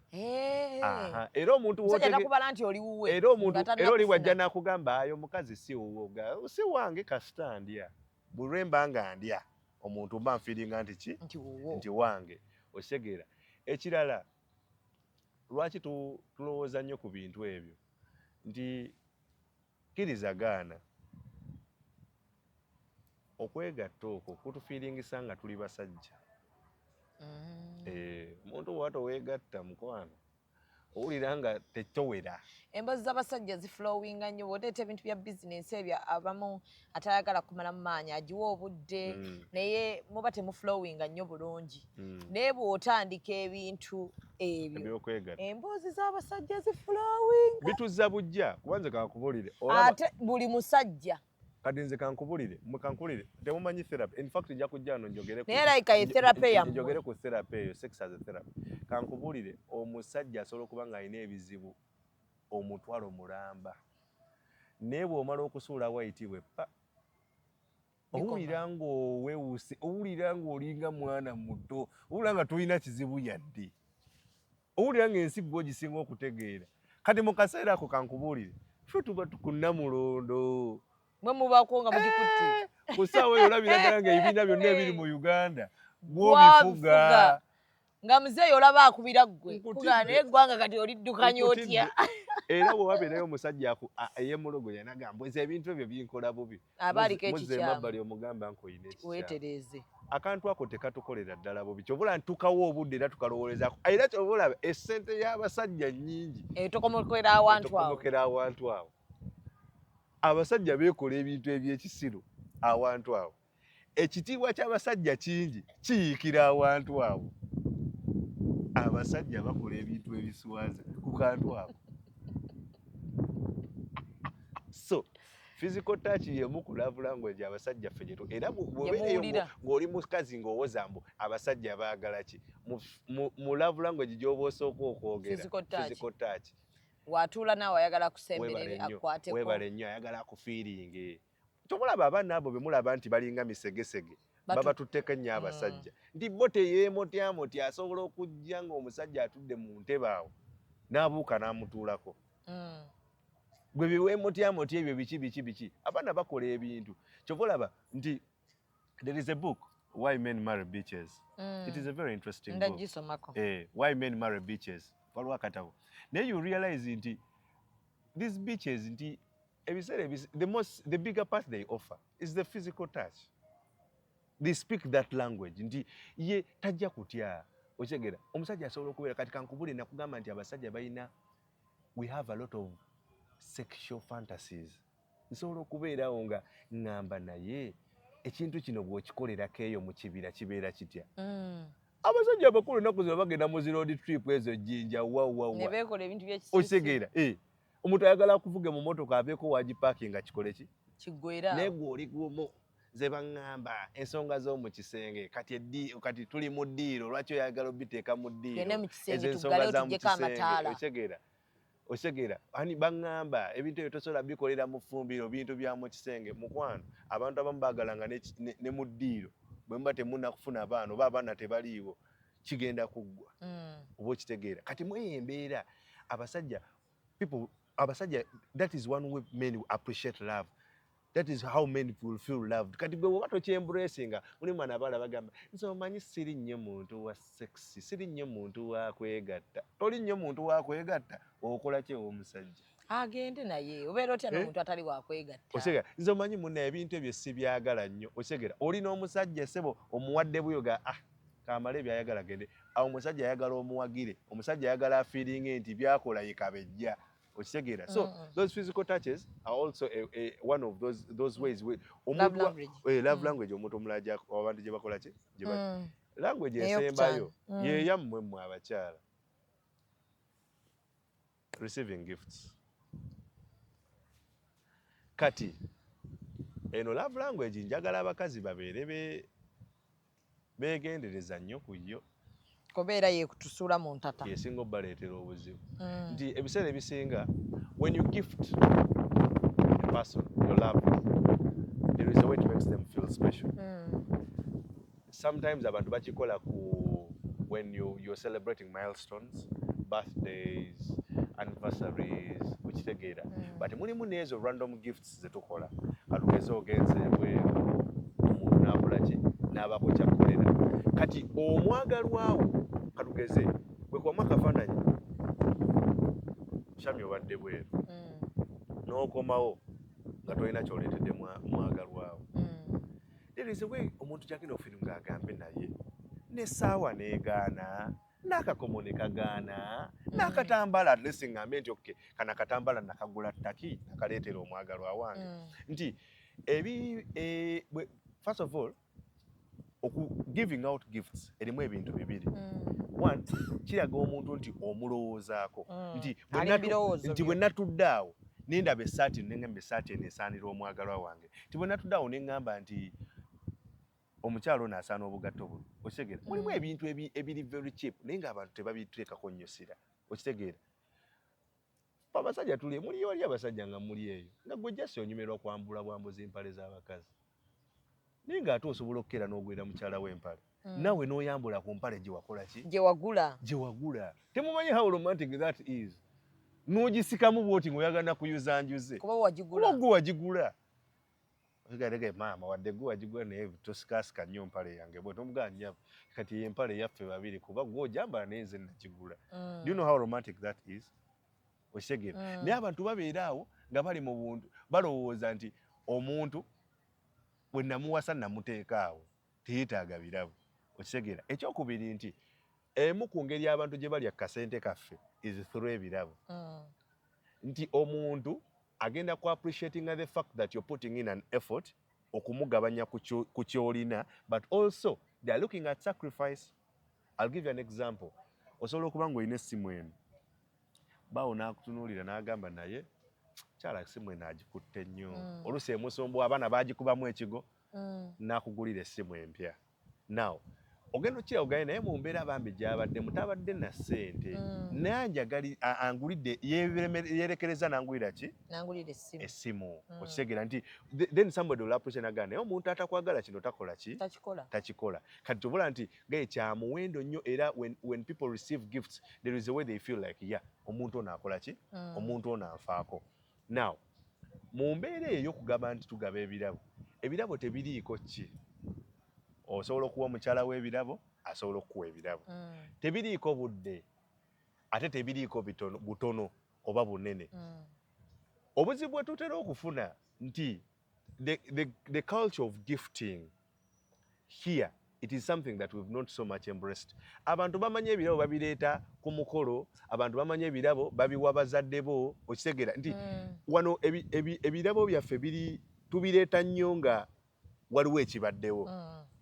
Aha. Era omuntu Omusajja nakubala nti oli wuwe era omuntu nga era oli tannakufuna. wajja n'akugamba, "Ayo omukazi si wuwo." Si wange kasita ndya. Buli lwe mba nga ndya, omuntu mba nfiiringa nti ki? Nti wuwo. Nti wange. Okitegeera? Ekirala, lwaki tulowooza nnyo ku bintu ebyo, nti kkiriza gaana, okwegatta okwo kutufiiringisa nga tuli basajja. Eh, omuntu bw'oba toweegatta, mukwano, owulira nga tetowera. Emboozi z'abasajja ziflowinga nnyo bw'oteeta ebintu bya bizinensi ebyo. Abamu atayagala kumala mu maanyi agiwa obudde, naye muba temuflowinga nnyo bulungi. Naye bw'otandika ebintu ebyo, Ebyokwegatta, emboozi z'abasajja ziflowinga. Bituzza bujja, kuba nze kankubulire. Ate buli musajja. Kati nze kankubulire, mwe kankubulire, temumanyi therapy. In fact nja kujja wano njogere Naye like ye therapy yammwe. Njogere ku therapy eyo, sex as a therapy. Kankubulire, omusajja asobola okuba ng'alina ebizibu 100,000, naye bw'omala okusuula wayitibwe pa, owulira ng'owewuse, owulira ng'olinga mwana muto, owulira nga tolina kizibu yadde, owulira ng'ensi gwe ogisinga okutegeera. Kati mu kaseera ako, kankubuulire, ffe tuba tukunnamulondo. Mwe mubaako nga mugikutte. Eh, ku ssaawa eyo olabira ddala ng'ebibiina byonna ebiri mu Uganda gwobifuga. Gwabifuga. Nga muzeeyi olaba akubira ggwe. Nkutidde. Kugaa naye eggwanga kati oliddukanya otya? Era bwe wabeerayo omusajja eyeemulugunya nagamba, "Nze ebintu ebyo binkola bubi," Aba aliko muzze ekikyamu. emabbali omugamba nkoyina ekikyamu. Weetereeze. Akantu ako tekatukolera ddala bubi. Kyova olaba ntukawo obudde era tukalowolezaako. Era kyova olaba essente y'abasajja nnyingi. Etokomokera awantu awo. Etokomokera awantu awo. Abasajja beekola ebintu ebyekisiru awantu awo. Ekitiibwa ky'abasajja kingi kiyiikira awantu awo. Abasajja bakola ebintu ebiswaza ku kantu ako. So physical touch yemu ku love language abasajja ffe gyetu. Era bw'obeereyo Gye muwulira. ng'oli mukazi ng'owoza mbu abasajja baagala ki, mu love language gy'oba osooka okwogera, Physical touch. physical touch. Watuula naawe ayagala Weebale kusemberere, nnyo, akwateko. weebale nnyo, ayagala akufiiringe. Tomulaba abaana abo bemulaba nti balinga misegesege, babatutteko ennyo abasajja, nti bo teyeemotyamotya, asobola okujja ng'omusajja atudde mu ntebe awo n'abuuka n'amutuulako. Gwe biweemotyamotya ebyo biki biki biki? Abaana bakola ebintu. Kyova olaba nti there is a book, Why Men Marry Bitches. It is a very interesting book. Ndagisomako. Eh, Why Men Marry Bitches, waliwo akatabo. Naye you realize nti these bitches, nti ebiseera the bigger part they offer is the physical touch. They speak that language nti ye tajja kutya. Okitegeera? Omusajja asobola okubeera, kati kankubule, nakugamba nti abasajja balina, we have a lot of sexual fantasies. Nsobola okubeerawo nga ŋŋamba, naye ekintu kino bw'okikolerako eyo mu kibira kibeera kitya? Abasajja abakulu ennaku zino bagenda mu zi road trip ezo Jjinja wawawa. Ne beekola ebintu by'ekisiru. Okitegeera? Eh, omuntu ayagala akuvuge mu motoka aveeko wagipaakinga kikole ki? Kiggwera. Naye gwe oli gumu. Nze baŋŋamba ensonga z'omu kisenge. Kati kati tuli mu ddiiro, lwaki oyagala obiteeka mu ddiiro? Tugende mu kisenge, Ezo ensonga tuggalewo, za mu tuggyeko kisenge, amataala. Okitegeera? Ani baŋŋamba ebintu ebyo tosobola bikolera mu ffumbiro, bintu bya mu kisenge. Mukwano, abantu abamu baagalanga ne mu ddiiro bwe muba temunnakufuna abaana oba abaana tebaliiwo, kigenda kuggwa. Oba okitegeera? Kati mweyo embeera abasajja, people, abasajja, that is one way men appreciate love, that is how men will feel loved. Kati gwe bwoba tokyembracinga, mulimu bano abaala bagamba, "Nze omanyi siri nnyo muntu wa sex, siri nnyo muntu wa kwegatta." Toli nnyo muntu wa kwegatta, okola ki ew'omusajja? Agende naye, obeera otya Eh? n'omuntu atali wakwegatta? Otegera? "Nze omanyi munna ebintu ebyo sibyagala nnyo." Otegera? Oli n'omusajja, ssebo, omuwadde buyoga, ah, kamale ebyayagala gende awo. Omusajja ayagala omuwagire, omusajja ayagala afeelinge nti byakola ye kabejja. Okitegeera? So those physical touches are also one of those ways Love language. Love language omuntu omulala abantu gye bakola ki, language Ey'okutaano. esembayo yeyammwe mmwe abakyala, receiving gifts. Kati eno love language njagala abakazi babeere beegendereza nnyo ku yo. Kubeera yekutusuula mu ntata. Yesinga obbaleetera obuzibu, nti ebiseera ebisinga when you gift a person your love, there is a way it makes them feel special. Sometimes abantu bakikola ku when you're celebrating milestones, birthdays, anniversaries, okitegeera? But mulimu n'ezo random gifts zetukola. Katugeze ogenze ebweru, omuntu n'akola ki, n'abaako kyakkolera. Kati omwagalwawo, katugeze bwe kubamu akafaananyi, Shami, obadde bweru n'okomawo nga tolina kyoleetedde mwagalwawo, there is a way omuntu gyagenda okufeelinga ng'agambe naye n'essaawa n'egaana, n'akakomo ne kagaana, n'akatambala, at least ngambe nti okay, kano akatambala nakagula ttaki, nakaleetera omwagalwa wange. Nti ebi first of all, oku giving out gifts erimu ebintu bibiri. One, kiraga omuntu nti omulowoozaako, nti bwe Ali mu birowoozo nti byo. Bwe natudde awo nendaba essaati, neŋŋamba essaati eno esaanira omwagalwa wange. Nti bwe natudde awo neŋŋamba nti omukyalo ono asaana obugatto buno. Okitegeera? Mulimu ebintu ebiri very cheap, naye ng'abantu tebabiteekako nnyo ssira. Okitegeera? Abasajja tuli muliyo, wali abasajja nga muli eyo nga gwe just onyumirwa kwambula bwambuzi mpale z'abakazi, naye ng'ate osobola okukeera n'ogwera mukyala w'empale, naawe n'oyambula ku mpale gye wakola ki? Gye wagula. Gye wagula. Temumanyi how romantic that is, n'ogisikamu bwoti ng'oyagala kuyuza njuze. Kuba wagigula. Kuba gwe wagigula. Ogerege maama, wadde gwe wagigula, naye tosikasika nnyo mpale yange bwe tomugaa nnyabo. Kati ye empale yaffe babiri, kuba gwe ojambala naye nze nagigula. Do you know how romantic that is? Okitegeera? Naye abantu babeera awo nga bali mu buntu, balowooza nti omuntu bwe namuwasa namuteeka awo, teyeetaaga birabo. Okitegeera? Ekyokubiri, nti emu ku ngeri abantu gye balya kasente kaffe is through ebirabo, nti omuntu agenda ku appreciating the fact that you're putting in an effort okumugabanya ku kyolina, but also they are looking at sacrifice. I'll give you an example. Osobola okuba ng'olina essimu eno, baawo n'akutunuulira n'agamba, "Naye kyala essimu eno agikutte nnyo." Oluusi emusumbu, abaana baagikubamu ekigo, n'akugulira essimu empya. Now ogenda okira ogaye, naye mu mbeera bambi gy'abaddemu tabadde na ssente, naye anjagali angulidde, yeerekereza n'angulira ki? Nangulira essimu. Essimu. Okitegeera nti then somebody will appreciate n'agamba, "Naye omuntu atakwagala kino takola ki?" Takikola. Takikola. Kati tobola nti gaye kya muwendo nnyo. Era when people receive gifts, there is a way they feel like, yeah, omuntu ono akola ki? Omuntu ono anfaako. Now mu mbeera eyo ey'okugamba nti tugaba ebirabo, ebirabo tebiriiko ki? Osobola okuwa mukyala w'ebirabo, asobola okukuwa ebirabo. Tebiriiko budde, ate tebiriiko bitono, butono oba bunene. Obuzibu bwe tutera okufuna nti the culture of gifting here, it is something that we've not so much embraced. Abantu bamanyi ebirabo babireeta ku mukolo, abantu bamanyi ebirabo babiwa bazadde bo. Okitegeera nti wano ebirabo byaffe biri tubireeta nnyo nga waliwo ekibaddewo.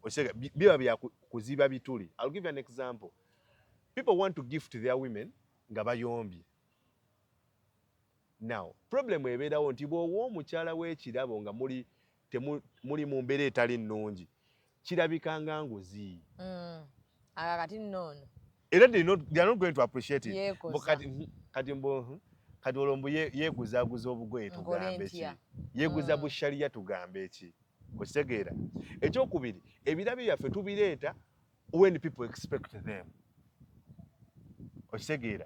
Okitegeera? Biba bya kuziba bituli. I'll give you an example. People want to gift their women nga bayombye. Now problem ebeerawo nti bw'owa omukyala w'ekirabo nga muli Muli mu mbeera etali nnungi, kirabika nga nguzi. Kati nno ono Era they are not going to appreciate it. Yeekoza. Mbu kati mbu kati olwo mbu yeeguzaaguza obugoye, Nkole tugambe ki? ntya? Yeeguza bushaliya, tugambe ki? Okitegeera? Ekyokubiri, ebirabo byaffe tubireeta when people expect them. Okitegeera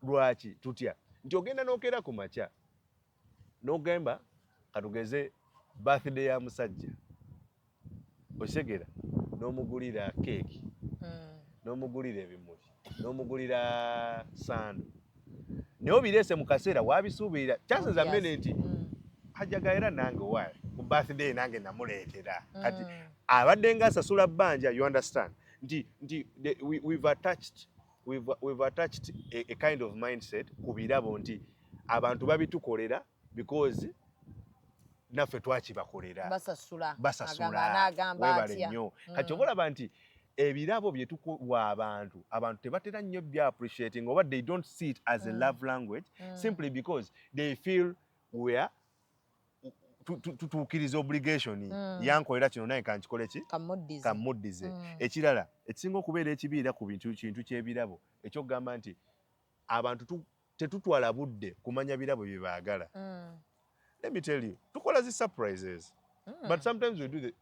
lwaki tutya nti ogenda n'okeera ku makya n'ogamba, katugeze birthday ya musajja, okitegeera, n'omugulira keeki, n'omugulira ebimuli, n'omugulira sando, naye obireese mu kaseera wabisuubirira. Chances are many nti ajaga era nange wa ku birthday nange namuleetera. Kati abadde nga asasula bbanja. You understand nti we've attached a kind of mindset ku birabo nti abantu babitukolera because naffe twakibakolera. Basasula. Basasula. Agamba n'agamba Weebale atya? nnyo. Kati oba olaba nti ebirabo bye tukuwa abantu, abantu tebatera nnyo bya appreciating oba they don't see it as a love language, simply because they feel we are tutuukiriza obligation. Yankolera kino, naye kankikole ki? Kamuddize. Kamuddize. Ekirala ekisinga okubeera ekibiira ku bintu kintu ky'ebirabo, ekyokugamba nti abantu tetutwala budde kumanya birabo bye baagala. Let me tell you, tukola zi surprises, but sometimes we do the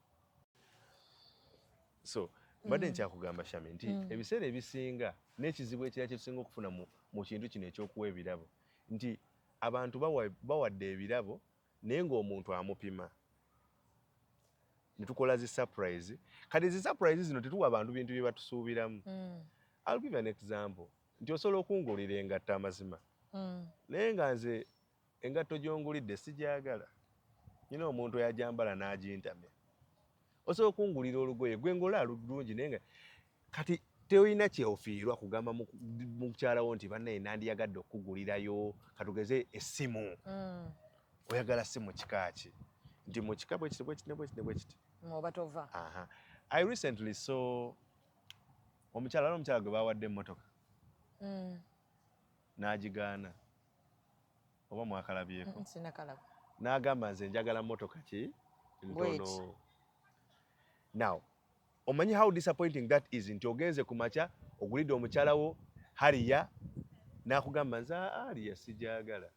so mbadde nkyakugamba, Shami, nti ebiseera ebisinga n'ekizibu ekirala kyetusinga okufuna mu kintu kino ekyokuwa ebirabo nti abantu bawadde ebirabo naye ng'omuntu amupima, ne tukola zi surprise. Kati zi surprise zino tetuwa abantu bintu bye batusuubiramu. I'll give you an example nti osobola okungulira engatto, amazima, naye nga nze engatto gy'ongulidde sigyagala, nyina omuntu eyajambala n'agintamya. Osobola okungulira olugoye gwe ngola lulungi, naye nga kati teolina kyofiirwa kugamba mukyalawo nti bannaye nandiyagadde okukugulirayo, katugeze essimu. Oyagala simu kika ki? Nti mu kika bwekiti, bwekiti ne bwekiti ne bwekiti. Oba tova. Aha. I recently saw omukyala, waliwo omukyala gwe bawadde emmotoka n'agigaana. Oba mwakalabyeko? Sinakalaba. N'agamba, nze njagala mmotoka ki? Bweti. Ntono. Now omanyi how disappointing that is, nti ogenze ku makya ogulidde omukyala wo Harrier, n'akugamba nze Harrier sijagala.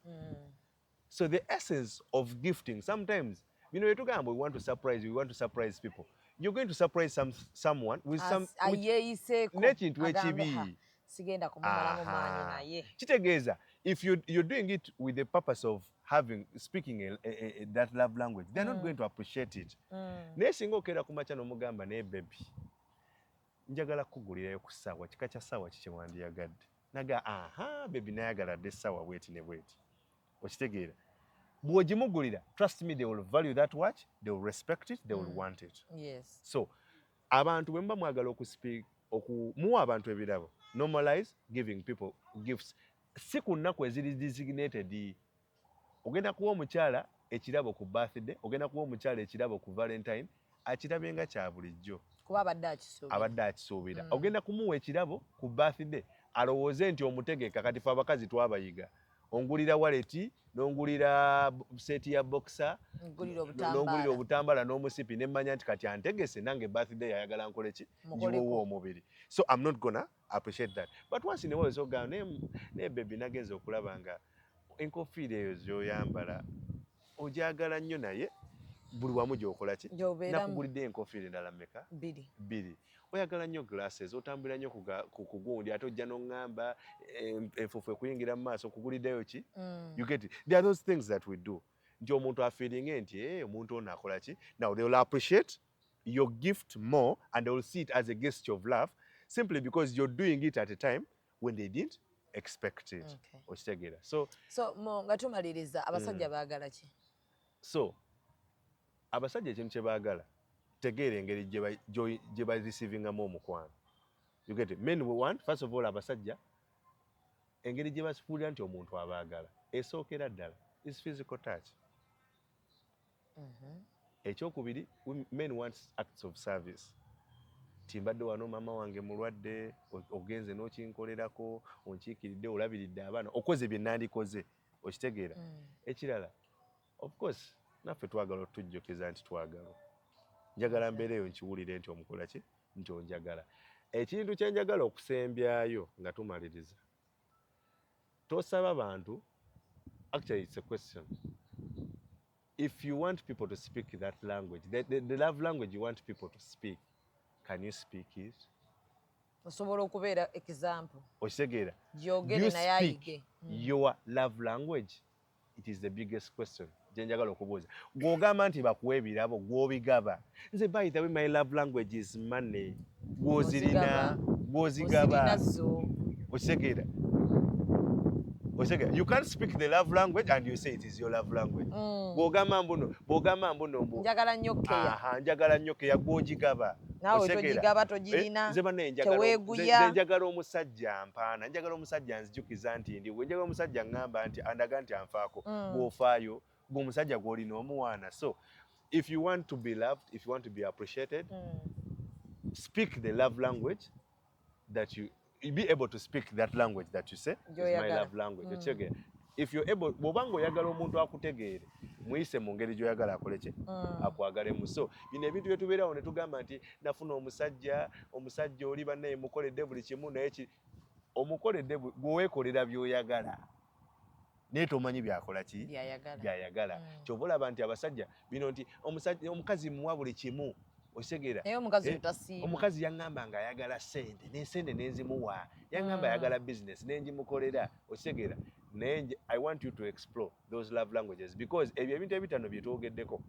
So the essence of gifting, sometimes bino byetugamba, we want to surprise, we want to surprise people, you're going to surprise someone with some with Ayeeyiseeko. n'ekintu Agambe, ekibi. "Ha, sigenda kumumalamu maanyi." Naye Kitegeeza if you're doing it with the purpose of having speaking that love language, they're not going to appreciate it. Naye singa okeera ku makya n'omugamba, naye baby, njagala kukugulirayo ku ssaawa, kika kya ssaawa ki kyewandiyagadde? Naga, aha baby, nayagala dde essaawa bweti ne bweti. Okitegeera? Bw'ogimugulira, trust me, they will value that watch, they will respect it, they will want it. So abantu bwe muba mwagala okuspeak okumuwa abantu ebirabo, normalize giving people gifts, si ku nnaku eziri designated. Ogenda kuwa omukyala ekirabo ku birthday, ogenda kuwa omukyala ekirabo ku Valentine, akirabe nga kya bulijjo. Kuba abadde akisuubira. Abadde akisuubira. Ogenda kumuwa ekirabo ku birthday, alowooze nti omutegeka. Kati fe abakazi twabayiga, ongulira wallet, n'ongulira set ya boxer, ngulira n'ongulira obutambaala. Obutambala n'omusipi, nemmanya nti kati antegese nange birthday ayagala nkole ki? Mukoleko. Njiwewo omubiri. So I'm not gonna appreciate that. But once in a while ogamba, naye baby, nagenza okulaba nga enkofiira eyo z'oyambala ogyagala nnyo, naye buli wamu gy'okola ki? Gy'obeeramu. Nakugulidde enkofiira endala mmeka? Bbiri. Bbiri. Oyagala nnyo glasses, otambulira nnyo ku gundi, ate ojja n'oŋŋamba enfuufu ekuyingira mu maaso, okuguliddeyo ki? You get it? There are those things that we do nti omuntu afeelinge nti, "Eh, omuntu ono akola ki?" Now they will appreciate your gift more and they will see it as a gesture of love, simply because you're doing it at a time when they didn't expect it. Okitegeera? So So nga tumaliriza, abasajja baagala ki? So abasajja ekintu kye baagala, tegeera engeri gye bareceivingamu omukwano. You get it? Men, we want, first of all, abasajja engeri gye basuulira nti omuntu abaagala esookera ddala is physical touch. Ekyokubiri, men want acts of service, ti mbadde wano maama wange mulwadde, ogenze n'okinkolerako, onkiikiridde, olabiridde abaana, okoze bye nandikoze. Okitegeera? Ekirala, of course, Naffe twagala otujjukiza nti twagalwa. Njagala mbeereyo nkiwulire nti omukola ki, nti onjagala. Ekintu kye njagala okusembyayo nga tumaliriza, tosaba bantu. Actually, it's a question. If you want people to speak that language, the love language you want people to speak, can you speak it? Osobola okubeera example. Okitegeera? Gyogere naye ayige. Your love language, it is the biggest question gyenjagala okubuuza. Gw'ogamba nti bakuwa ebirabo, gw'obigaba. Nze, by the way, my love language is money. Gw'ozirina, gw'ozigaba? Okitegeera? Okitegeera? You can't speak the love language and you say it is your love language. Bw'ogamba mbuno, bw'ogamba mbuno mbu njagala nnyo keya. Njagala nnyo keya, gw'ogigaba? Naawe togigaba, togirina. Nze bannaye teweeguya. Njagala omusajja mpaana, njagala omusajja nzijukiza nti ndiwe, njagala omusajja ŋŋamba nti andaga nti anfaako. Gw'ofaayo? Gw'omusajja gw'olina omuwaana? So if you want to be loved, if you want to be appreciated, speak the love language that you be able to speak, that language that you say is my love language. Okitegeera? If you're able, bw'oba ng'oyagala omuntu akutegeere, muyise mu ngeri gy'oyagala akole ki, akwagalemu. So bino ebintu bye tubeerawo ne tugamba nti nafuna omusajja, omusajja oli bannaye mukoledde buli kimu, naye ki omukoledde? Gwe weekolera by'oyagala naye tomanyi byakola ki, byayagala. Kyova olaba nti abasajja bino nti omusajja, omukazi muwa buli kimu, okitegeera? Naye omukazi mutasiima. Omukazi yaŋŋamba nga ayagala sente, nesente nenzimuwa. Yaŋŋamba ayagala business, nengimukolera. Okitegeera? Naye I want you to explore those love languages, because ebyo ebintu ebitano bye twogeddeko,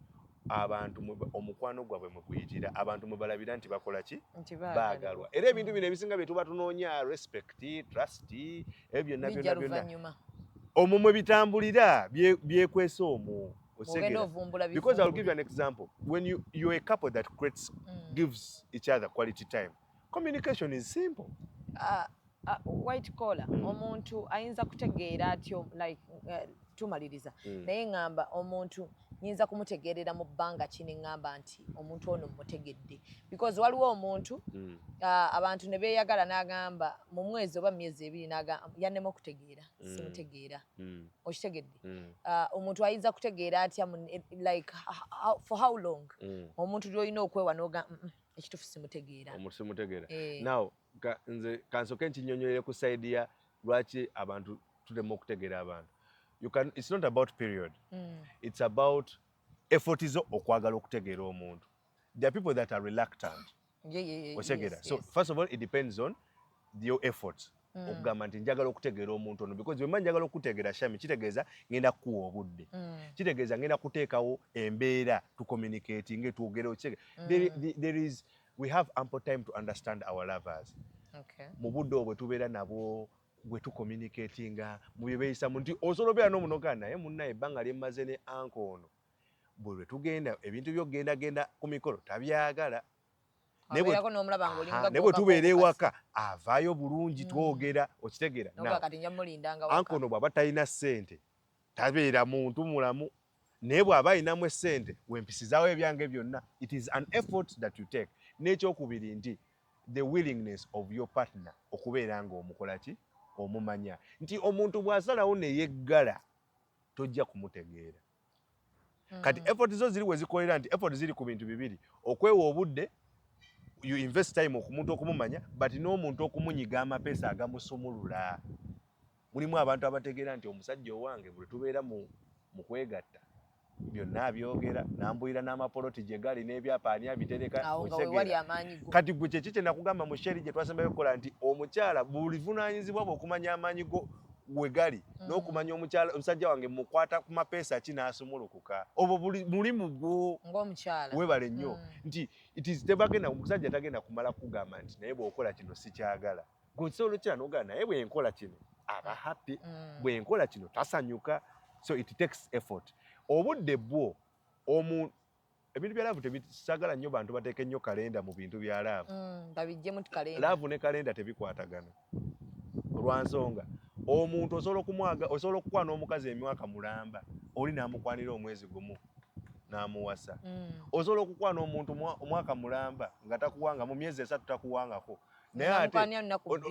abantu omukwano gwabwe mwe guyitira, abantu mwe balabira nti bakola ki, baagalwa. Era ebintu bino ebisinga bye tuba tunoonya, respect, trust, ebyo byonna byonna byonna, omwo mwe bitambulira, byekwesa omwo. Because I'll give you an example. When you're a couple that creates, gives each other quality time, communication is simple. White collar, omuntu ayinza kutegeera atyo, like tumaliriza, naye ŋŋamba omuntu nyinza kumutegeerera mu bbanga ki ne ŋŋamba nti omuntu ono mmutegedde? Because waliwo omuntu, abantu ne beeyagala n'agamba mu mwezi oba myezi 2 yannema okutegeera, simutegeera. Okitegedde? Omuntu ayinza kutegeera atya like for how long omuntu lyolina okwewa noga ekituufu simutegeera"? Omuntu simutegeera. Now nze kansooke nkinyonyolere ku side ya lwaki abantu tulema okutegeera abantu. You can, it's not about period, it's about effort zo okwagala okutegeera omuntu. There are people that are reluctant. Otegeera? So first of all, it depends on your effort okugamba nti njagala okutegeera omuntu ono, because bwemba njagala okutegeera Shami, kitegeeza ngenda kukuwa obudde, kitegeeza ngenda kuteekawo embeera tucommunicating, twogere. Okitegeera? There is, we have ample time to understand our lovers. Mu budde obwo tubeera nabo bwe tucommunicatinga mu bye beeyisamu, nti osobola obeera n'omunoga naye munnaye ebbanga lye mmaze ne uncle ono, bwe lwe tugenda ebintu by'okugendagenda ku mikolo tabyagala. Naye Abeerako n'omulaba ng'olinga Aha, naye bwe tubeera ewaka avaayo bulungi, twogera. Okitegeera? Noga kati nja mulindanga uncle waka. Ono bw'aba talina ssente tabeera muntu mulamu, naye bw'aba alinamu essente wempisizaawo ebyange byonna. It is an effort that you take. N'ekyokubiri nti the willingness of your partner okubeera ng'omukola ki, omumanya, nti omuntu bw'asalawo neyeggala tojja kumutegeera. Kati effort zo ziri we zikolera, nti effort ziri ku bintu bibiri: okwewa obudde, you invest time omuntu okumumanya, but n'omuntu okumunyiga amapeesa agamusumulula. Mulimu abantu abategeera nti omusajja owange bwe tubeera mu kwegatta byonna abyogera, nambulira n'amapoloti gye gali n'ebyapa ani abitereka. Awo nga wewali amaanyi go. Kati gwe kyeki kye nakugamba mu show eri gye twasembayo okukola, nti omukyala buli vunaanyizibwa bwe okumanya amaanyi go we gali, n'okumanya omukyala, omusajja wange mukwata ku mapeesa ki n'asumulukuka. Obwo buli mulimu gwo ng'omukyala. Webale nnyo. Nti it is tebagenda, omusajja tagenda kumala kugamba nti naye bw'okola kino sikyagala. Gwe osobola okira n'ogamba naye bwe nkola kino aba happy, bwe nkola kino tasanyuka. So it takes effort, obudde bwo omu. Ebintu bya love tebisagala nnyo bantu bateeke nnyo kalenda mu bintu bya love. Babiggyemu kalenda. Love ne kalenda tebikwatagana, olwa nsonga omuntu osobola okumwaga, osobola okukwana omukazi emyaka mulamba, oli n'amukwanira omwezi gumu n'amuwasa. Osobola okukwana omuntu omwaka mulamba nga takuwanga, mu myezi 3 takuwangako. Naye ate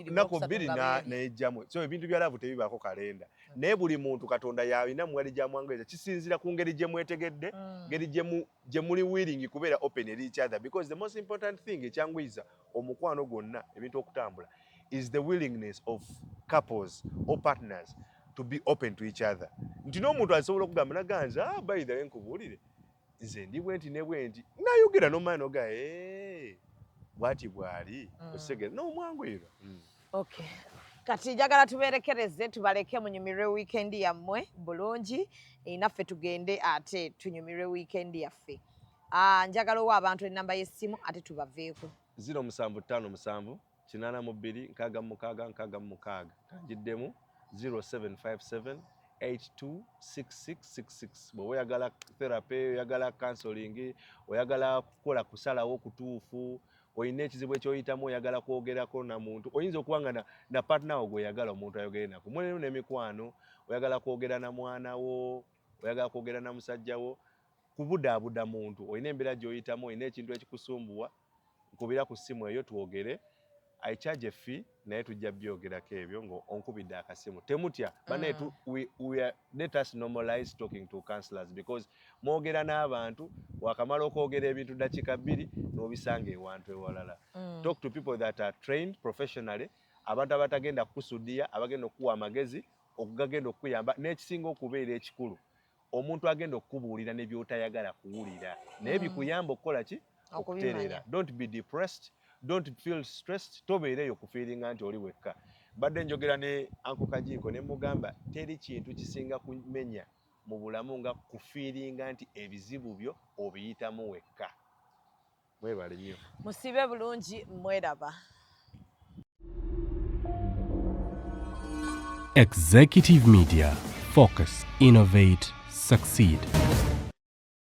nnaku bbiri nejjamu. So ebintu bya love tebibaako kalenda, naye buli muntu Katonda yalina mungeri gyamwanguyiza, kisinziira ku ngeri gye mwetegedde, ngeri gye muli willing kubeera open eri each other, because the most important thing ekyanguyiza omukwano gwonna, ebintu okutambula, is the willingness of couples or partners to be open to each other, nti n'omuntu asobola okugamba naganza, "Ah, by the way, nkubuulire, nze ndi bwe nti ne bwe nti," nayogera n'omwana noga, "Eh, bwati bwali." Osegera n'omwanguyirwa. Okay. Kati njagala tuberekereze, tubaleke munyumirwe weekend yammwe bulungi. Naffe tugende ate tunyumirwe weekend yaffe. Ah, njagala owa abantu enamba y'essimu ate tubaveeko. 0757 82 66 66. Kanjiddemu, 0757 826666. Bw'oba oyagala therapy, oyagala counseling, oyagala kukola kusalawo okutuufu, olina ekizibu ekyoyitamu, oyagala kwogerako na muntu, oyinza okuba nga na partner wo gweyagala omuntu ayogere nako, mulimu n'emikwano, oyagala kwogera na mwana wo, oyagala kwogera na musajja wo, kubudaabuda muntu, olina embeera gy'oyitamu, olina ekintu ekikusumbuwa, nkubira ku ssimu eyo twogere. I charge a fee, naye tujja byogerako ebyo nga onkubidde akasimu. Temutya banaye. Let us normalize talking to counselors, because mwogera n'abantu, wakamala okwogera ebintu dakiika 2 n'obisanga ewantu ewalala. Talk to people that are trained professionally, abantu abatagenda kukusudiya, abagenda okukuwa amagezi okugagenda okukuyamba, n'ekisinga okubeera ekikulu, omuntu agenda okukubuulira ne by'otayagala kuwulira, naye bikuyamba okukola ki? Okubimanya. Okutereera. Don't be depressed, don't feel stressed, tobeereeyo kufeelinga nti oli wekka. Mbadde njogera ne Uncle Kajiiko ne mugamba, teri kintu kisinga kumenya mu bulamu nga kufeelinga nti ebizibu byo obiyitamu wekka. Mwebale nnyo. Musibe bulungi, mweraba. Executive Media. Focus, innovate, succeed.